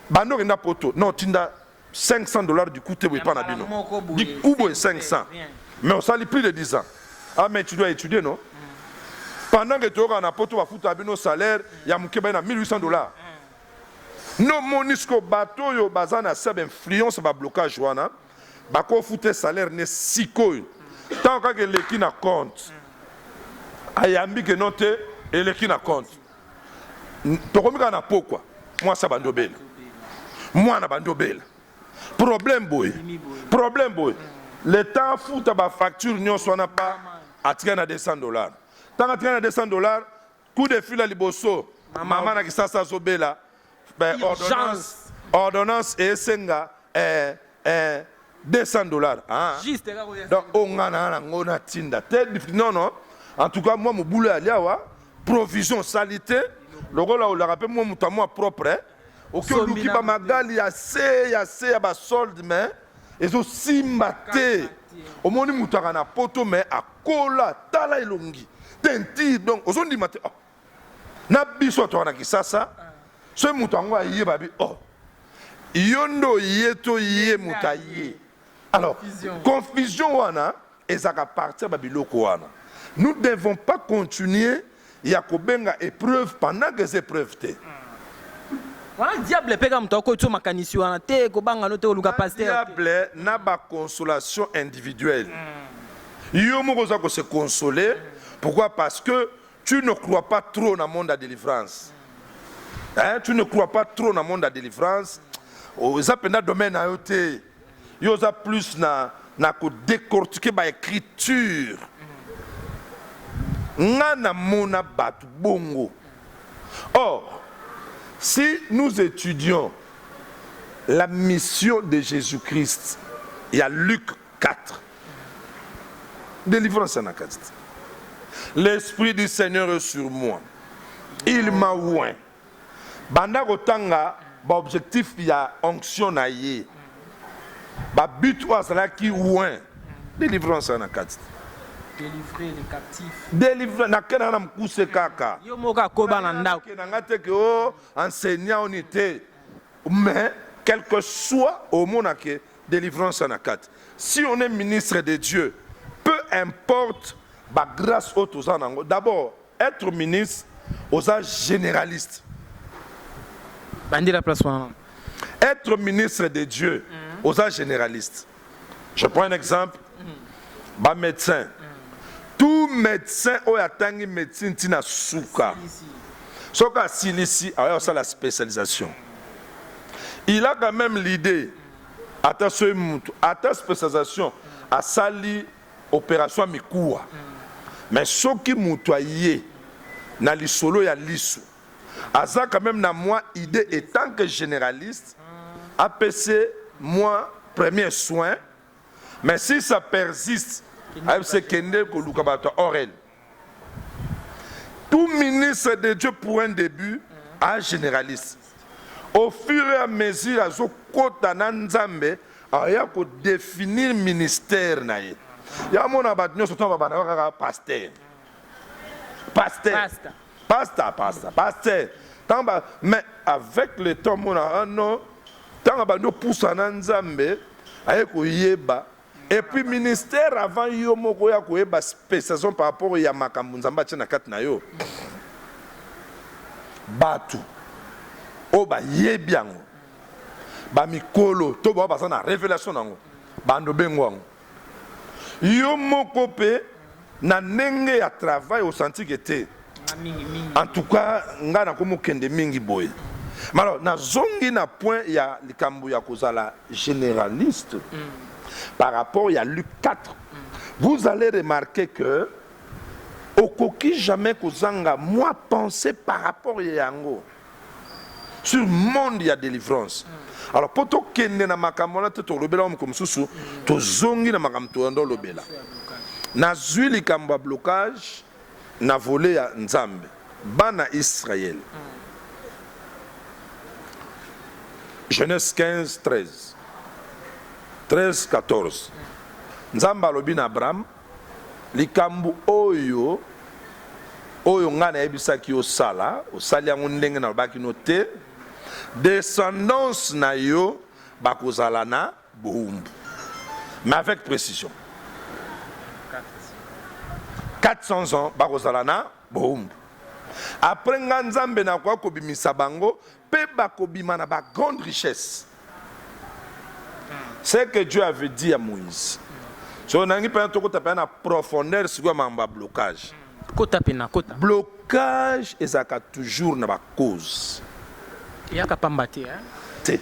Bando kenda poto. Non, tinda 500 dollars du coup te boye pa na bino. Du coup boye 500. Mais osali plus de 10 ans. Ah mais tu dois étudier non? Pendant que toyoka na poto bafuta bino salaire ya moke baye na 1800 dollars. No moni siko bato oyo baza na se ba influence ba blocage wana bakofuta salaire ne sikoyo. Tango kaka eleki na compte ayambi ke non te eleki na compte. Tokomi kaka na pokwa mwasi abandi obela, mwana abandi obela, problème boye, problème boye. Le temps afuta ba facture nyonso wana pa atikali na 200 dollars. Tango atikali na 200 dollars, coup de fil ya liboso, mama na Kisasa azobela, ben, ordonnance, ordonnance esenga eh, eh, 200 dollars. Ah. Juste kaka oyo. Donc oyo nga na nango natinda te, non non, en tout cas mwa mobulu ya liawa provision osali te lokola olaka mpe mwa moto ya mwa propre oki oluki ba magali ya se ya se ya ba solde mais ezosimba te. Omoni moto aka na poto mais akola tala elongi teinture donc ozondima te. Oh. Na biso toka na Kisasa soki moto yango aye babi oh yo nde oye to ye moto aye. Alors confusion wana ezalaka partir ya ba biloko wana. Nous devons pas continuer ya kobenga epreuve pendant que eza epreuve te. Wana diable pe kaka moto akotisa makanisi wana te, kobanga no te, koluka pasteur te. Diable na ba consolation individuelle. Yo moko oza ko se consoler, pourquoi? Parce que tu ne crois pas trop na monde ya delivrance. Hein, tu ne crois pas trop na monde ya delivrance. Oza penza domaine na yo te. Yo oza plus na na ko decortiquer ba ecriture. Nga na mona batu bongo. Or, si nous etudions la mission de Jesus-Christ ya Luc 4. Délivrance na kati te. L'esprit du Seigneur est sur moi. Il m'a oint. Banda kotanga ba objectif ya onction na ye. Ba but oyo azalaki oint. Délivrance na kati te. Délivrer les captifs. Délivrer nakenda na mokuse kaka. Yo moko akoba na ndako. Na nga te ke o enseignant oni te. Mais quel que soit omona ke délivrance na kati. Si on est ministre de Dieu, peu importe ba grâce oyo toza nango. D'abord, être ministre oza généraliste. Bandela place wana. Être ministre de Dieu, oza généraliste. Je prends un exemple. Ba médecin. Tout médecin oyo atangi médecine ntina suka. Soki asilisi aya kosala spécialisation. Il a quand même l'idée ata soki mutu ata spécialisation asali opération ya mikuwa. Mais soki mutu aye na lisolo ya lisu aza quand même na mwa idée étant que généraliste apesi mwa premier soin. Mais si ça persiste, ayebisa kende koluka bato ya orel. Tout ministre de Dieu pour un début a généraliste. Au fur et à mesure azokota na Nzambe aya kodéfinir ministère na ye. Ya mona bato nyonso ntango babandaka kaka pasteur. Pasteur. Pasteur. Pasteur, pasteur, pasteur. Tant ba, mais avec le temps mona ah non, ntango abandi opusa na Nzambe aye koyeba. Et puis ministère avant yo moko ya koyeba spécialisation par rapport ya makambo Nzambe atie na kati na yo. Bato oyo bayebi yango, bamikolo to bao baza na révélation nango, bando bengo yango. Yo moko pe na ndenge ya travail osanti ke te. En tout cas nga nakomi okende mingi boye. Mais alors nazongi na point ya likambo ya kozala généraliste par rapport ya Luc 4. Vous allez remarquer que okoki jamais kozanga mwa pensée par rapport ya yango sur monde ya délivrance. Alors po tokende na makambo wana te, tolobela yango mokolo mosusu, tozongi na makambo toyanda olobela. Nazwi likambo ya blocage na volet ya Nzambe, bana Israël. Genèse 15, 13. 13, 14. Nzambe alobi na Abraham, likambo oyo oyo ngai nayebisaki yo sala, osali yango ndenge nalobaki no te, descendance na yo bakozala na bowumbu. Mais avec précision. 400 ans bakozala na bowumbu. Après nga Nzambe nakoka kobimisa bango pe bakobima na ba grande richesse. Ce que Dieu avait dit à Moïse. So nangi pena tokota pena na profondeur sikoyo makambo ya blocage. Kota pena kota. Blocage ezalaka toujours na ba cause. Eyaka pamba te hein? Te.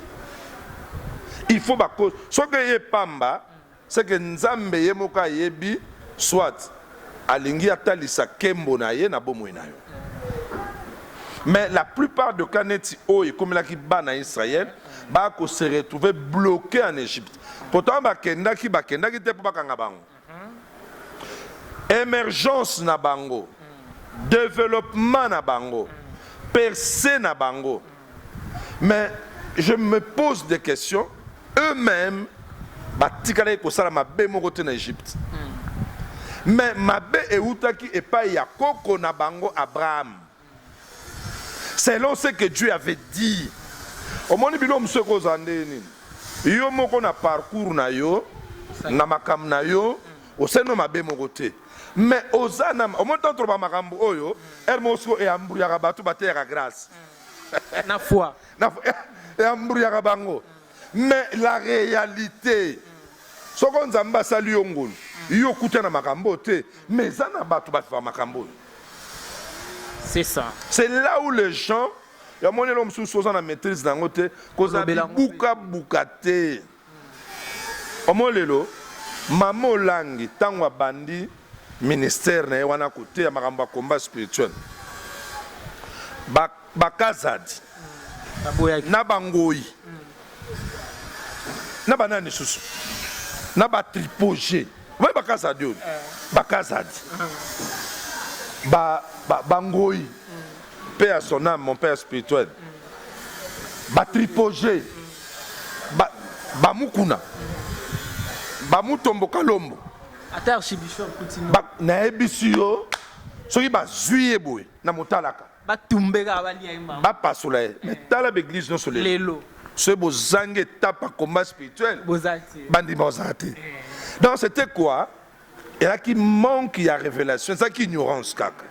Il faut ba cause. Soki eye pamba, c'est que Nzambe ye moko ayebi soit alingi atalisa kembo na ye na bomoi na yo. Mais la plupart de cas neti oyo ekomelaki bana Israël ba ko se retrouver bloqué en Égypte. Pourtant bakendaki bakendaki te po bakanga bango. Emergence na bango, développement na bango, percée na bango. Mais je me pose des questions, eux-mêmes batikalaki kosala mabe moko te na Égypte. Mais mabe eutaki epai ya koko na bango Abraham. Selon ce que Dieu avait dit. Omoni biloko mosusu ekozala ndenge nini? Yo moko na parcours na yo, na makambo na yo, osali no mabe moko te. Mais oza na omoni ntango toloba makambo oyo, heure moko sikoyo eyambruyaka bato bateyaka grâce. Na foi. Na eyambruyaka bango. Mais la réalité, soko Nzambe asali yo ngolu, yo okuta na makambo oyo te, mais eza na bato bafaka makambo oyo. C'est ça. C'est là où les gens ya moni eloko mosusu oza na maîtrise na yango te, kozala bibuka buka te. Omoni lelo mama Olangi ntango abandi ministère na ye wana koteya makambo ya combat spirituel, bakazadi na bangoyi na banani lisusu na batripoge. Oyebi bakazadi oyo? Bakazadi. Ba ba bangoyi. Paix à son âme, mon père spirituel. Ba tripoger. Ba ba mukuna. Ba mutombo kalombo. Ata archibishop Kutino. Ba nayebisi yo soki bazwi ye boye na motalaka. Batumbe kaka balia ye mama. Bapasola ye. Mais tala ba eglise nyonso lelo. Lelo. Soki bozangi etape ya combat spirituel. Boza te. Bandima ozala te. Donc c'était quoi? Ezalaki manque ya révélation, ezalaki ignorance kaka.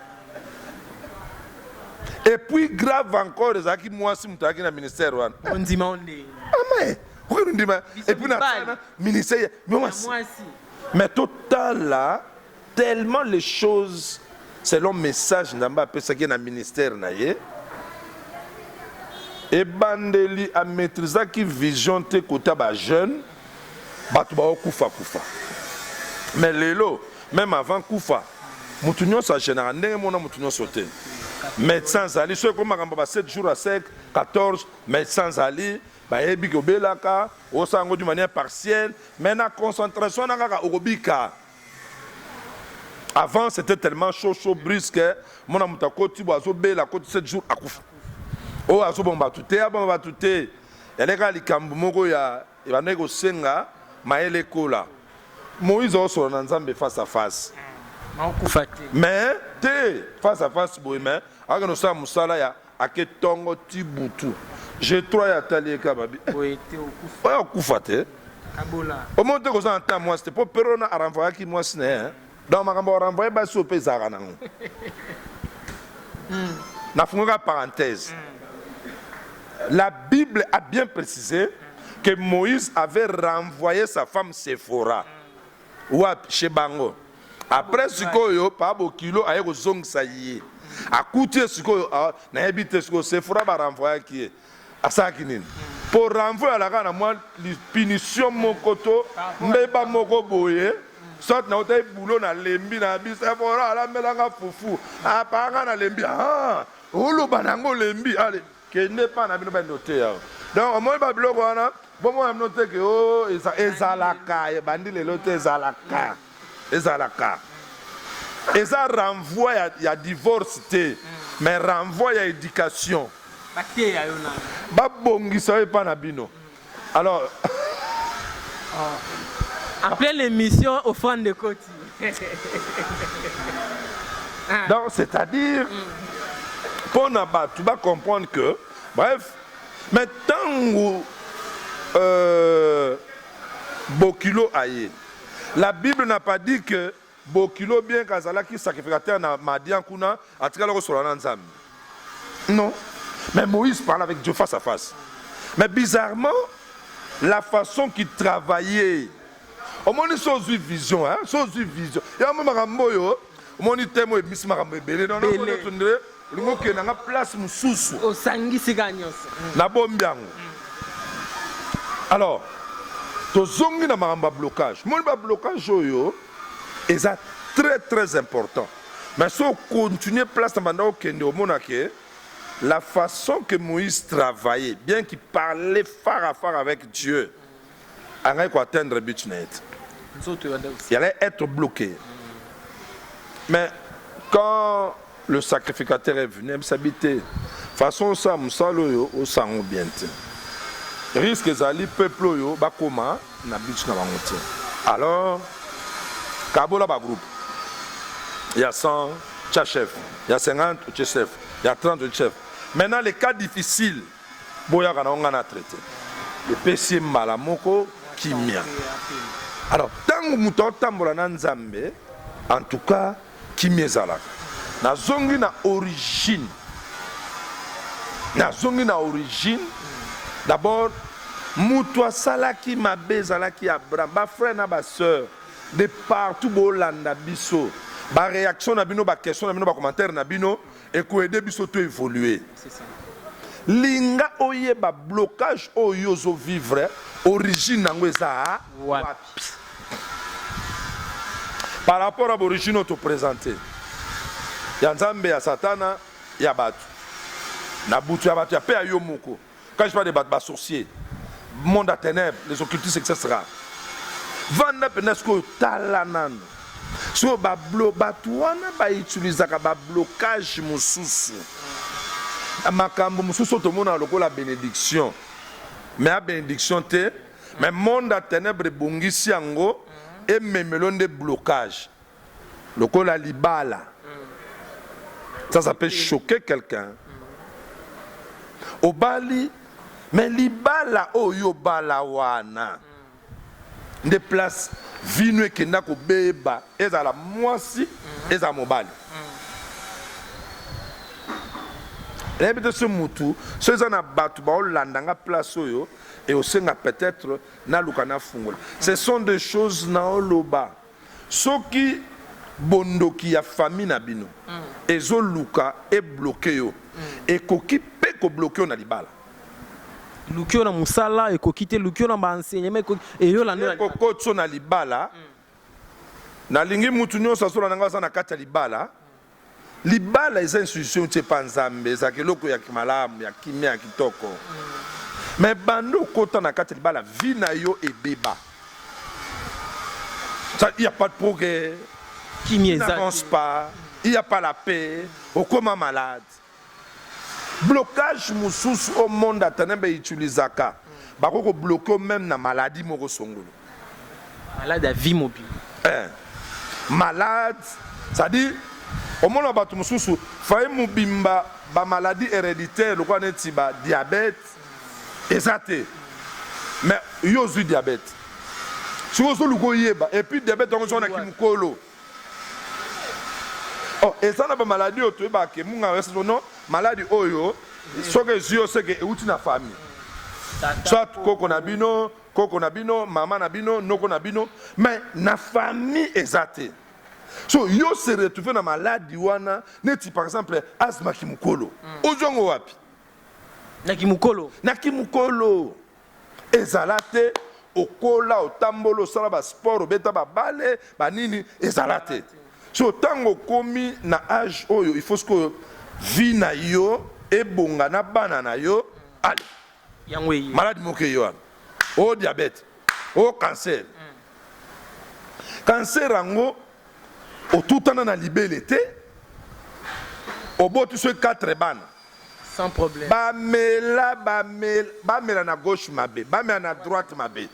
Et puis grave encore ezalaki mwasi moto azalaki na ministère wana. Ondima o ndenge. Ama okoki ndima et puis na ministère ya mwasi. Mais totala tellement les choses selon message Nzambe apesaki ye na ministère na ye ebandeli a maîtrisaki vision te kota ba jeune bato baokufa kufa mais lelo même avant kufa motu nyonso agenaka ndenge mona motu nyonso te médecin azali soki ekomi makambo ba 7 jours à sec 14 médecin azali bayebi ke obelaka osala yango d'une manière partielle mais na concentration wana kaka okobika. Avant c'était tellement chaud chaud brusque mona moto akoti bo azobela akoti 7 jours akufa oyo azoboma bato te aboma bato te yaleki kaka likambo moko ya ebandaki kosenga mayele ekola. Moïse aosolola na Nzambe face à face mais te face à face boye mais akende kosala mosala ya ake tongo ti butu G3 ya atali ye kaka babi oyo akufa te omoni te koza na temps mwasi te mpo pero wana arenvoyaki mwasi na ye donc makambo ya renvoye basi oyo mpe ezalaka nango nafungaka parenthèse. La Bible a bien précisé que Moïse avait renvoyé sa femme Sephora wapi chez bango. Après sikoyo pa bokilo aye kozongisa ye akuti ye sikoyo nayebi te sikoyo Sephora ba renvoyaki ye asalaki nini po renvoi alaka na mwa punition moko to mbeba moko boye soit nautaki boulot nalembi na bi Sephora alambelanga fufu apanga nalembi ah oloba na yango olembi ale Kende epa na bino bende oteya yo. Donc omoni ba biloko wana bomona bino te ke oh ezalaka ebandi lelo te ezalaka ezalaka eza renvoi ya, ya divorce te mais renvoi ya education bateya yo nanu babongisa yo epa na bino alors oh. En pleine émission offrande de koti. Donc c'est-à-dire pona batu ba comprendre que bref mais tangu euh, bokilo aye la Bible n'a pas dit que bokilo bien qu'azalaki sacrificateur na Madian kuna atikala kosolola na Nzambe. Non. Mais Moïse parle avec Dieu face à face. Mais bizarrement, la façon qu'il travaillait, omoni so ozwi vision hein? So ozwi vision yango makambo oyo omoni teme oyo ebimisi makambo ebele nonondre olingi okende nga place mosusu osangisi kaka nyonso nabombi yango alors tozongi na makambo ya blocage omoni bablocage oyo eza très très important mais so ocontinue place na banda okende omona ke la façon que Moïse travaillait, bien qu'il parlait phare à phare avec Dieu, angaki ko atteindre but na ye te. Il allait être bloqué. Mais quand le sacrificateur est venu, ayebi te façon osala mosala oyo osango bien te. Risque ezali peuple oyo bakoma na but na bango te. Alors kabola ba groupe ya 100 tia chef, ya 50 otie chef, ya 30 otie chef. Maintenant les cas difficiles boyaka na nga na traite epesi ye mbala moko kimia. Alors ntango moto aotambola na Nzambe, en tout cas kimia ezalaka. Nazongi na origine, nazongi na origine d'abord. Moto asalaki mabe ezalaki Abraham. Ba frères na ba sœurs de partout bolanda biso, ba réaction na bino, ba question na bino, ba commentaire na bino eko aider biso to évoluer. Linga oyeba blocage oyo ozo vivre origine nango eza wapi par rapport à origine oyo to présenter ya Nzambe, ya Satana, ya bato na butu ya bato ya pe ya yo moko. Quand je parle de bato, ba sorciers, monde à ténèbres, les occultistes, etc. Vanda mpenza sikoyo, tala nano sikoyo bablo bato wana bautilisaka bablocage mosusu na makambo mosusu oyo tomonaka lokola bénédiction, mais a bénédiction te, mais monde ya ténèbre ebongisi yango, ememelo nde blocage lokola libala. Ça peut choquer quelqu'un. Obali, mais libala oyo obala wana nde place vino ekenda kobeba, ezala mwasi, ezala mobali. Nayebi te so mutu so eza na bato baolanda nga place oyo eosenga peut-être naluka nafungola. Ce sont des choses naoloba. Soki bondoki ya famille na bino ezoluka ebloquer yo, ekoki mpe kobloquer yo na libala. Luki yo na mosala ekoki te, luki yo na baenseignement ekoki eyolanda. Ekokoti yo na libala. Nalingi mutu nyonso azolanda nga aza na kati ya libala. Libala eza institution ti epa Nzambe, ezalaka eloko ya malamu, ya kimia, ya kitoko. Mais bando okota na kati ya libala, vie na yo ebeba. Ça, il y a pas de progrès. Kimia eza. N'avance pas, il y a pas la paix, okoma malade. Blocage mosusu au monde atene bautilisaka, bakoki kobloquer même na maladie moko songolo. Malade ya vie mobile. Eh. Malade, c'est-à-dire omona bato mosusu faye mobimba, bamaladie héréditaire lokola neti badiabète eza te, mais yo ozwi diabète. Soki ozoluka oyeba, et puis diabète yango soki naki mokolo, oh, eza na bamaladie oyo toyebaka ke munga non, maladie oyo soki ezwi yo, seke euti na famille, soit koko na bino, koko na bino, mama na bino, noko na bino, mais na famille eza te. So yo se retrouve na maladie wana, neti par exemple asthme kimokolo, ozwi yango wapi? Na kimokolo. Na kimokolo ezala te. Okola, otambola, osala basport, obeta babale, banini, ezala te. So ntango okomi na age oyo, il faut sikoyo vie na yo ebonga na bana na yo, ale yango eye. Maladie moko eye wana, o diabète, o cancer. Cancer yango otutana na libele te, oboti soki 4 bana. Sans problème. Bamela, bamela, bamela na gauche mabe, bamela na droite mabe,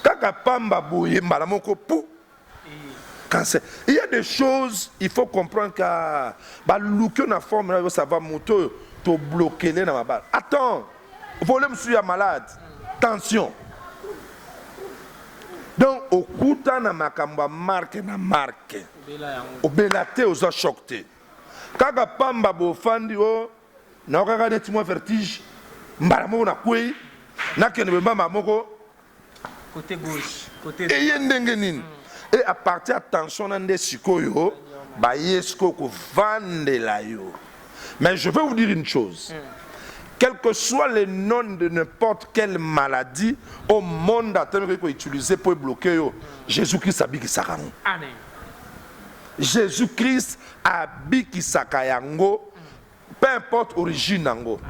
kaka pamba boye, mbala moko pu cancer. Il y a des choses, il faut comprendre que baluki na forme na yo, ça va, moto oyo tobloquele na mabala. Attends, volet mosusu ya malade, tension. Donc okuta na makambo ya marque na marque. Obela yango. Obela te, oza choc te, kaka pamba bofandi o naokaka neti mwa vertige, mbala moko nakwei, nakende bembamba moko. Côté gauche, côté. Eye ndenge nini? E à partir ya tension na nde sikoyo baye sikoyo kovandela yo. Mais je vais vous dire une chose: quel que soit le nom de n'importe quelle maladie au monde atami koutiliser po ebloquer yo, Jésus Christ abikisaka yango. Amen. Jésus Christ abikisaka yango, peu importe origine yango.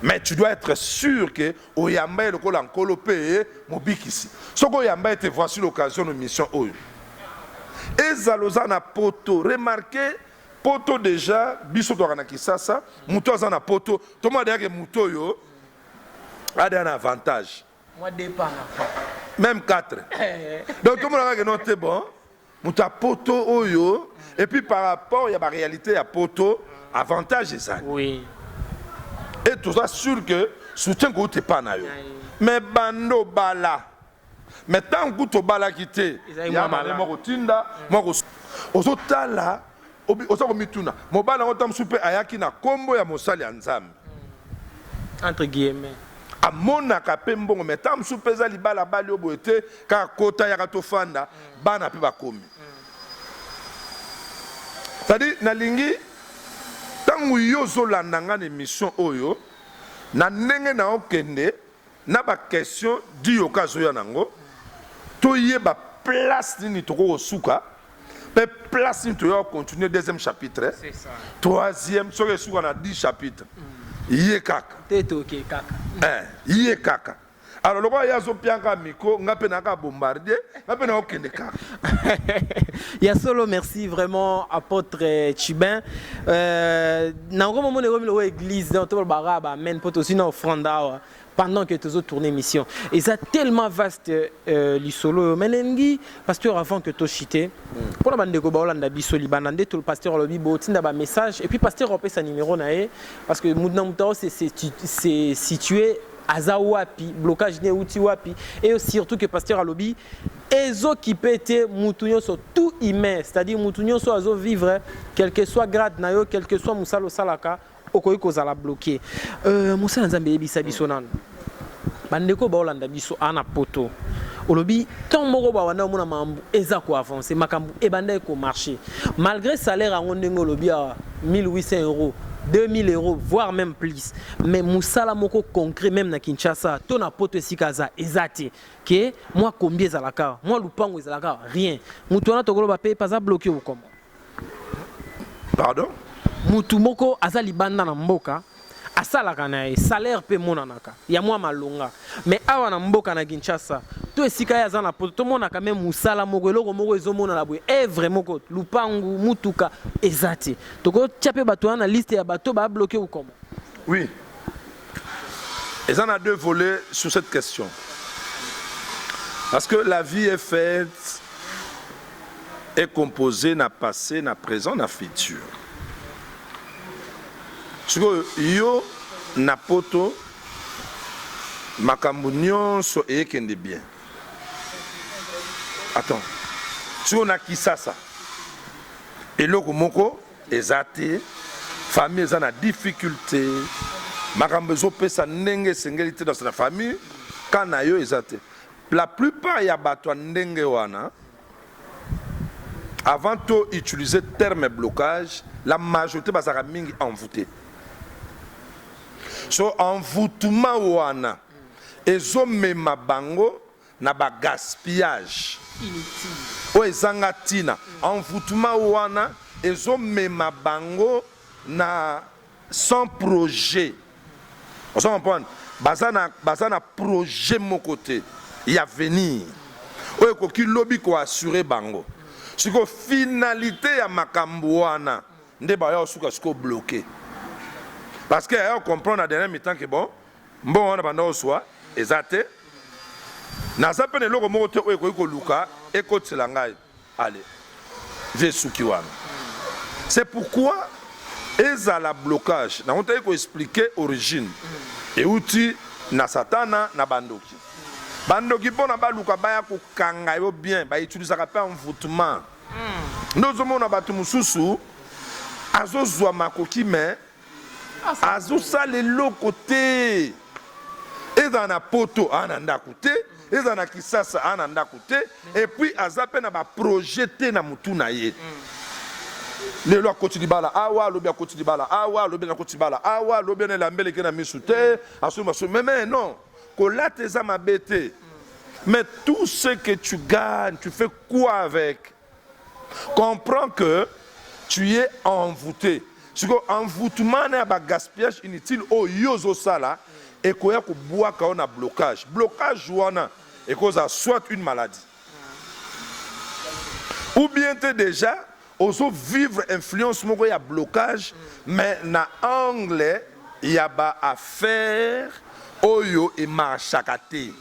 Mais tu dois être sûr que oyamba ye lokola Nkolo mpe Mobikisi. Soki oyamba ete, voici l'occasion de mission oyo ezala oza na Poto. Remarque, Poto déjà, biso tozalaka na Kisasa, moto aza na Poto, tomona deyake moto oyo adeya na avantage. Moi dépend. Même 4. Donc tomonaka ke non te, bon, moto ya Poto oyo, et puis par rapport ya baréalité ya Poto, avantage ezali. Et toza sûr que soutien kouti epa na yo. Mais bando bala, mais ntango kutu obalaki te, Ezali ya mwa mane malamu. moko tinda moko ozotala, oza komituna mobali yango ta mosusu mpe ayaki na nkombo ya mosali ya Nzambe. Entre guillemets. Amonaka mpe mbongo, mais ntango mosusu mpe eza libala bali oyo boye te, kaka kota yaka tofanda, bana mpe bakomi. C'est-à-dire nalingi ntango yo ozolanda nga na émission oyo, na ndenge na okende na baquestion diyoka azoya nango, toyeba place nini tokoki kosuka mpe place nini toya continuer deuxième chapitre. C'est ça. Troisième, soki esuka na 10 chapitre, ye kaka. Te, toke kaka. Eh, ye kaka. Alors lokola ye azopiaka micro, nga mpe nayaka bombardier, nga mpe naokende kaka. Ya solo, merci vraiment, apôtre Chibin. Nango momona ekomi lokola église, donc tolobaka ba amen mpo tozwi na offrande awa pendant que tozo tourner émission. Eza tellement vaste, lisolo oyo. Mais nalingi, pasteur, avant que tochite, mpona bandeko baolanda biso libanda, nde to pasteur alobi botinda bamessage et puis pasteur opesa numéro na ye, parce que mutu na mutu ao se situé aza wapi, blocage ne euti wapi, et surtout que pasteur alobi ezokipe te mutu nyonso, tout humain, c'est-à-dire mutu nyonso azovivre, quel que soit grade na yo, quel que soit mosala osalaka, okoki kozala bloqué. Mosala Nzambe, eyebisa biso nano, bandeko baolanda biso aa na Poto, olobi ntango moko bawanda omona makambo eza koavance, makambo ebanda ekomarche malgré salaire yango ndenge olobi awa 1800 euros, 2000 euros, voire même plus, mais mosala moko concret, même na Kinshasa to na Poto esika aza, eza te ke mwa kombi ezalaka, mwa lupango ezalaka, rien. Motu wana tokoloba mpe aza bloqué okoma? Pardon? Mutu moko aza libanda na mboka, asalaka na ye, salaire mpe emonanaka ya mwa malonga, mais awa na mboka na Kinshasa to esika ye aza na Poto, tomonaka me mosala moko, eloko moko ezomonana boye, œuvre moko, lupangu, mutuka eza te. Tokotia mpe bato wana na liste ya bato babloqué ou comment? Oui, eza na deux volets sur cette question, parce que la vie est faite, est composée na passé, na présent, na futur. Sikoyo yo na Poto, makambo nyonso eyekende bien. Attends, sikoyo na Kisasa eloko moko eza te, famille eza na difficulté, makambo ezopesa ndenge esengeli te dans na famille ka na yo eza te. La plupart ya bato ya ndenge wana, avant to utiliser terme blocage, la majorité bazalaka mingi envoûté. So envoûtement wana ezomema bango na bagaspillage oyo ezanga ntina. Envoûtement wana ezomema bango na sans projet. Ozo comprendre? Baza na projet moko te ya venir oyo ekoki lobi koassure bango. Sikoyo finalité ya makambo wana nde baya osuka sikoyo bloqué, parce que aya comprendre na dernière mi-temps ke bon, mbongo wana banda ozwa eza te, naza mpe na eloko moko te oyo ekoki koluka ekotisela ngai. Ale vie esuki wana. C'est pourquoi ezala blocage nango taki koexpliquer origine euti na Satana, na bandoki. Bandoki mpona baluka baya kokanga yo bien, bautilisaka mpe envoûtement. Nde ozomona bato mosusu azozwa makoki me azosala eloko te. Ezala na Poto, aa na ndako te, ezala na Kisasa, aa na ndako te, et puis aza mpe na baprojet te na motu na ye. Lelo akoti libala awa, alobi akoti libala awa, alobi nakoti libala awa, alobi na elambeleke na misu te, asombi baso meme. Non, kolata eza mabe te, mais tout ce que tu gagnes, tu fais quoi avec? Comprends que tu es envoûté. Sikoyo envoûtement na ya bagaspillage inutile oyo yo ozosala ekoya kobwaka yo na blocage. Blocage wana ekozala soit une maladie ou bien te déjà ozovivre influence moko ya blocage, mais na angle ya baaffaire oyo emarchaka te.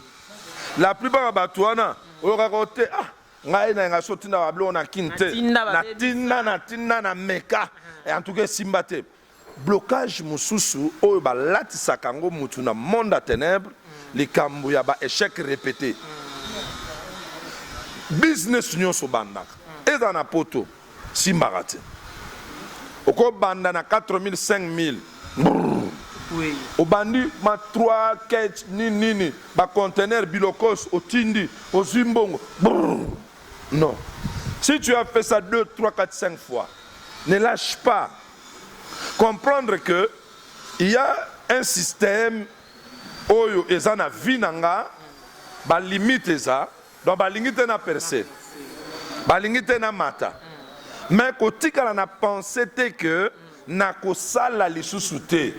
La plupart ya bato wana oyokaka te: "Ah, ngai na ngai so tinda babiloko na Kini te." Natinda babebisa. Natinda, natinda na meka, en tout cas esimba te. Blocage mosusu oyo balatisaka yango mutu na monde ya ténèbre, likambo ya baéchec répété. Business nyonso obandaka, ezala na Poto, simbaka te. Okobanda na 4000, 5000, obandi ma 3 ketch, nini nini, baconteneur, bilokos, otindi, ozwi mbongo. Brrr. Non, si tu as fait ça 2, 3, 4, 5 fois, ne lâche pas. Comprendre que il y a un système oyo eza na vie na nga, balimite eza, donc balingi te na percer, balingi te na mata, mais kotikala na pensée te que nakosala lisusu te,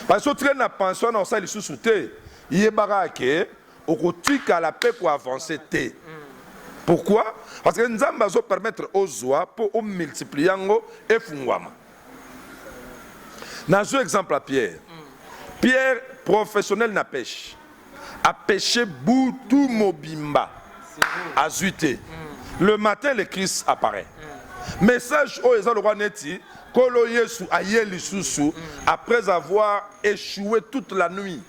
parce que otikali na pensée wana, osala lisusu te, yebaka ke Okotikala pe ko avancer te. Pourquoi? Parce que Nzambe azo permettre ozwa po o multiplier yango efungwama. Nazwi exemple ya Pierre. Pierre professionnel na pêche. A pêcher butu mobimba. Azwi te. Le matin le Christ apparaît. Message oyo eza lokola neti Nkolo Yesu aye lisusu après avoir échoué toute la nuit.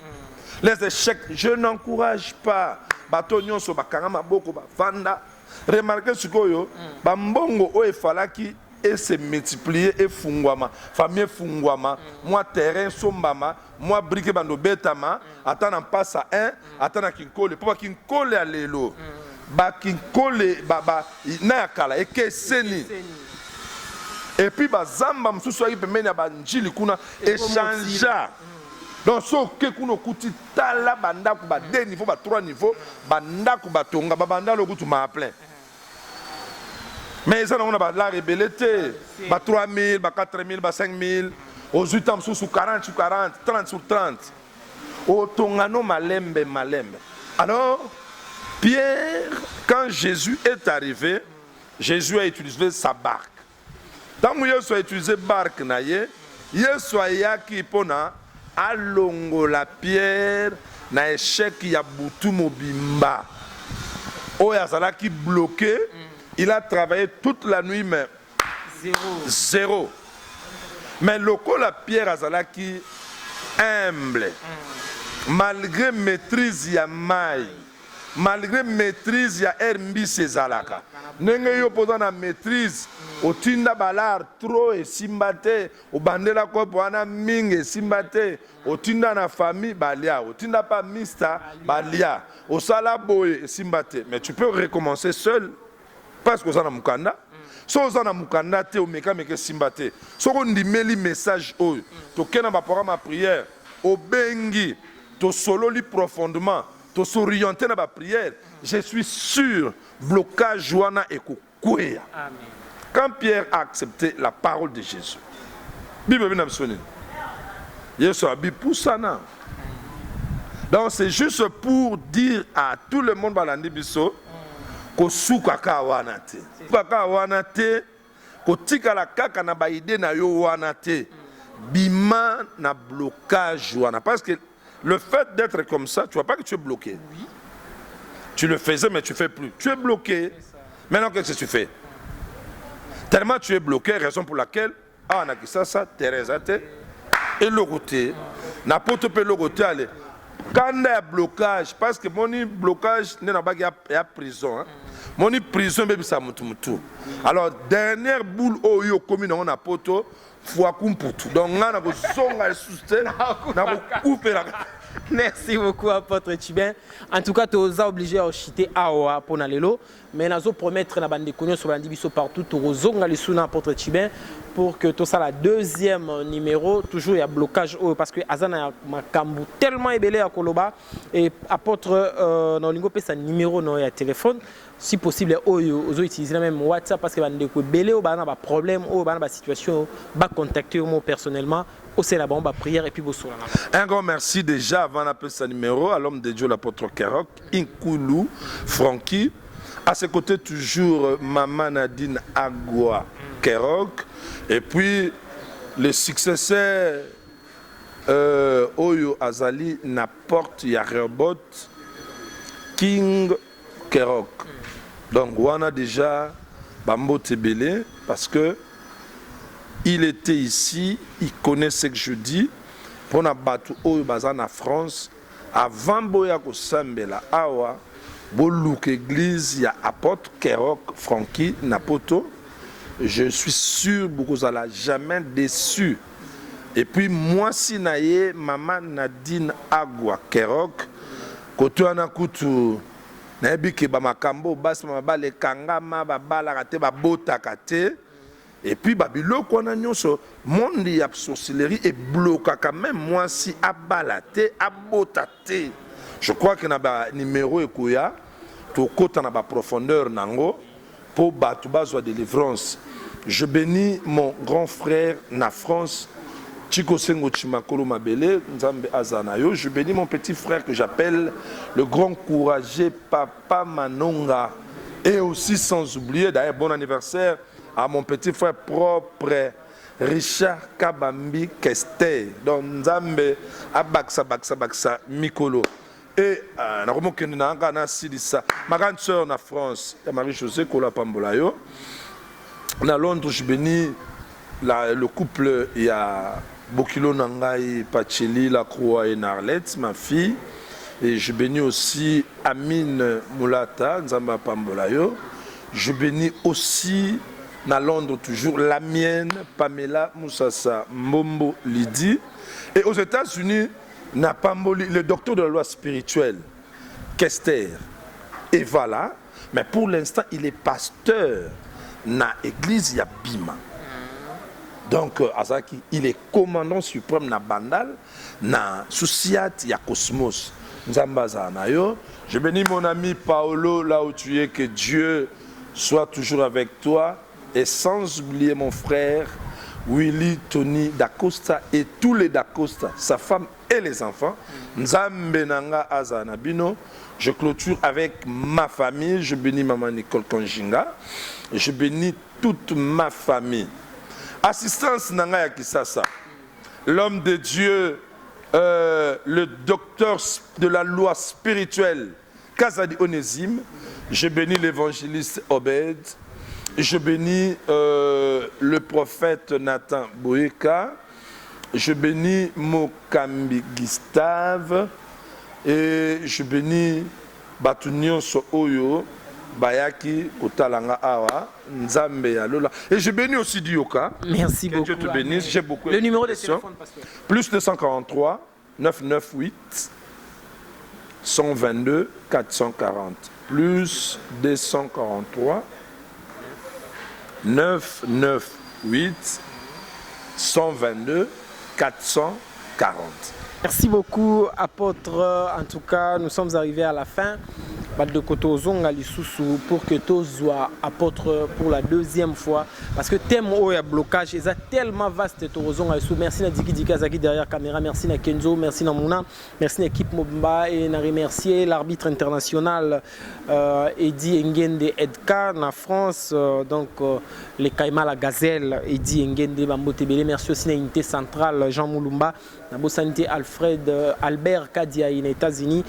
Les échecs, je n'encourage pas bato nyonso bakanga maboko bavanda. Remarquez sikoyo ba mbongo oyo efalaki e se multiplier, efungwama, famille efungwama, mwa terrain esombama, mwa brique ebanda obetama, ata na mpasa 1, ata na kinkole, po ba kinkole ya lelo, ba kinkole ba, ba, na ya kala ekeseni. Et puis ba zamba mosusu ayaki pembeni ya ba ndjili kuna echangea. Donc soki oke kuna okuti tala ba ndaku ba deux niveaux ba trois niveaux ba ndaku batonga ba bandalo kutu maa plein. Mais eza nango na ba lar ebele te, ba 3000, ba 4000, ba 5000, ozwi temps mosusu 40 sur 40, 30 sur 30. Otonga no malembe malembe. Alors Pierre, quand Jésus est arrivé, Jésus a utilisé sa barque. Tango Yesu a utiliser barque na ye, Yesu ayaki pona alongola Pierre na echec ya butu mobimba oyo azalaki bloque, il a travaille toute la nuit mais zero. Mais lokola Pierre azalaki humble, malgre maitrise ya mayi, Malgre maitrise ya heure mbisi ezalaka ndenge yo pe oza na maitrise otinda ba lar trop esimba te obandela coop wana mingi esimba te otinda na famille balia otinda pa mista balia osala boye esimba te mais tu peux recommencer seul parce que oza na mukanda soki oza na mukanda te omeka meka esimba te soki ondimeli message oyo toke na ba programme ya prière obengi tosololi profondement To s'orienter na ba prières, je suis sur blocage wana ekokweya. Quand Pierre a accepté la parole de Jésus, Bible elobi na biso nini? Yesu abi pusana. Donc c'est juste pour dire à tout le monde balandi biso kosuka kaka wana te. Kaka wana te, kotikala kaka na ba idée na yo wana te. Bima na blocage wana parce que Le fait d'être comme ça, tu vois pas que tu es bloqué. Oui. Tu le faisais, mais tu fais plus. Tu es bloqué. Maintenant, qu'est-ce que tu fais Tellement tu es bloqué, raison pour laquelle, ah, na Kisasa, Thérèse, te, eloko te, na poto pe eloko te, allez. Kanda ya blocage, parce que moni blocage, nde na baki ya prison. Hein. Moni prison ebebisa mutu mutu. Alors, dernière boule oyo okomi nango na poto, Fuaku mputu. Donc nga nako zonga lisusu te, nako kufela. Merci beaucoup apôtre Chibin. En tout cas, toza obligé ya chiter awa pona lelo, mais nazo promettre na bande nyonso balandi biso partout tokozonga lisusu na apôtre Chibin pour que tosala deuxième numéro toujours ya blocage oyo parce que aza na makambo tellement ebele ya koloba et apôtre euh, na olingo pesa numéro no ya téléphone si possible oyo ozo utiliser na même WhatsApp parce que ba ndeko ebele oyo ba na ba problème oyo ba na ba situation ba contacter yo mo personnellement osela bango ba prière et puis bosola na Un grand merci déjà avant napesa numéro à l'homme de Dieu l'apôtre Kerok Inkulu Francky à ses côtés toujours maman Nadine Agua Kerok et puis le successeur euh, oyo azali na porte ya Rehoboth King Kerock donc wana dejà ba mbote ebele parce que il etait ici il connait ce que je dis pona batu oyo baza na France avant boya kosambela awa boluka eglise ya apotre Kerock Francky na poto je suis sur bokozala jamais deçu et puis mwasi na ye mama Nadine Agua Kerock Kote wana kutu nayebi ke ba makambo oyo basi ba mabala ekangama babalaka te babotaka te et puis ba biloko wana nyonso monde ya sorcellerie eblokaka meme mwasi abala te abota te je crois que na ba numero ekoya tokota na ba profondeur nango po batu bazwa delivrance je benis mon grand frère na France. Chico Sengo Chimakolo Mabele, Nzambe aza na yo. Je bénis mon petit frère que j'appelle le grand courageux Papa Manonga. Et aussi sans oublier, d'ailleurs, bon anniversaire à mon petit frère propre Richard Kabambi Kester. Donc Nzambe abakisa bakisa bakisa mikolo. Et euh, nakomokende na nga nasilisa ma grande sœur na France ya Marie-Josée Kola pambola yo. Na Londres, je bénis le couple ya bokilo na ngai Pacheli Lacroix et Narlette, ma fille. Et je bénis aussi Amine Moulata, Nzambe apambola yo. Je bénis aussi na Londres toujours la mienne Pamela Moussassa Mbombo Lydie. Et aux États-Unis, na pamboli le docteur de la loi spirituelle Kester. Et voilà. Mais pour l'instant, il est pasteur na église ya Bima. Donc azaki, il est commandant suprême na Bandal, na Souciat ya Cosmos. Nzambe azala na yo. Je bénis mon ami Paolo là où tu es, que Dieu soit toujours avec toi. Et sans oublier mon frère Willy Tony Dacosta et tous les Dacosta, sa femme et les enfants. Nzambe na nga azala na bino. Je clôture avec ma famille. Je bénis maman Nicole Konjinga. Je bénis toute ma famille. Assistance na nga ya Kisasa. L'homme de Dieu, le docteur de la loi spirituelle, Kazadi Onésime. Je bénis l'évangéliste Obed. Je bénis le prophète Nathan Boeka. Je bénis Mokambi Gustave. Et je bénis bato nyonso oyo bayaki kotala nga awa, Nzambe ya lola. Et je bénis aussi Dioka. Merci Que beaucoup. Dieu te bénisse. J'ai beaucoup Le numéro de de questions. téléphone, pasteur. Plus 243 998 122 440. Plus 243 998 122 440. Merci beaucoup, apôtre. En tout cas, nous sommes arrivés à la fin. Bandeko, tozonga lisusu pour que tozwa apôtre pour la deuxième fois. Parce que thème oyo ya blocage est tellement vaste, tozonga lisusu. Merci na Diki Diki Azaki derrière caméra. Merci na Kenzo. Merci na Mouna. Merci na équipe mobimba. Et na remercier l'arbitre international Eddie Engende Edka na France. Donc, les Kaima la Gazelle, Eddie Engende Bambo Tebele. Merci aussi na unité centrale Jean Moulumba. Na bosani te Alfred Albert Kadia na États-Unis.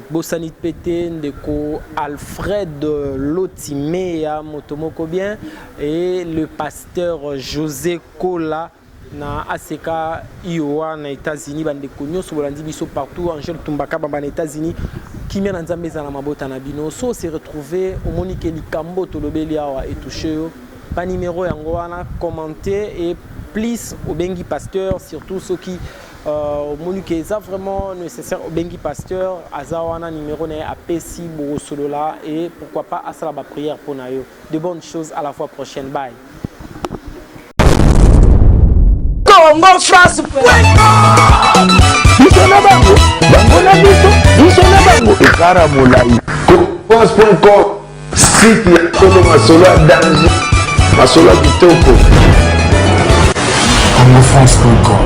Bosani Pete ndeko Alfred Lotimea moto moko bien et le pasteur José Kola na ACK Iowa na États-Unis. Bandeko nyonso bolandi biso partout, Angèle Tumbaka bamba na États-Unis, kimia na Nzambe ezala na mabota na bino. So se retrouver, omoni ke likambo tolobeli awa etouche yo, ba numéro yango wana, commenter et plus obengi pasteur, surtout soki omoni ke eza vraiment nécessaire, obengi pasteur, aza wana, numéro na ye apesi, bokosolola et pourquoi pas asala ba prière mpo na yo. De bonnes choses, à la fois prochaine, bye. Congo France. Biso na bango, bango na biso, biso na bango, ekara molai. France.com, site ya solo, masolo ya danger, masolo ya kitoko. congofrance.com.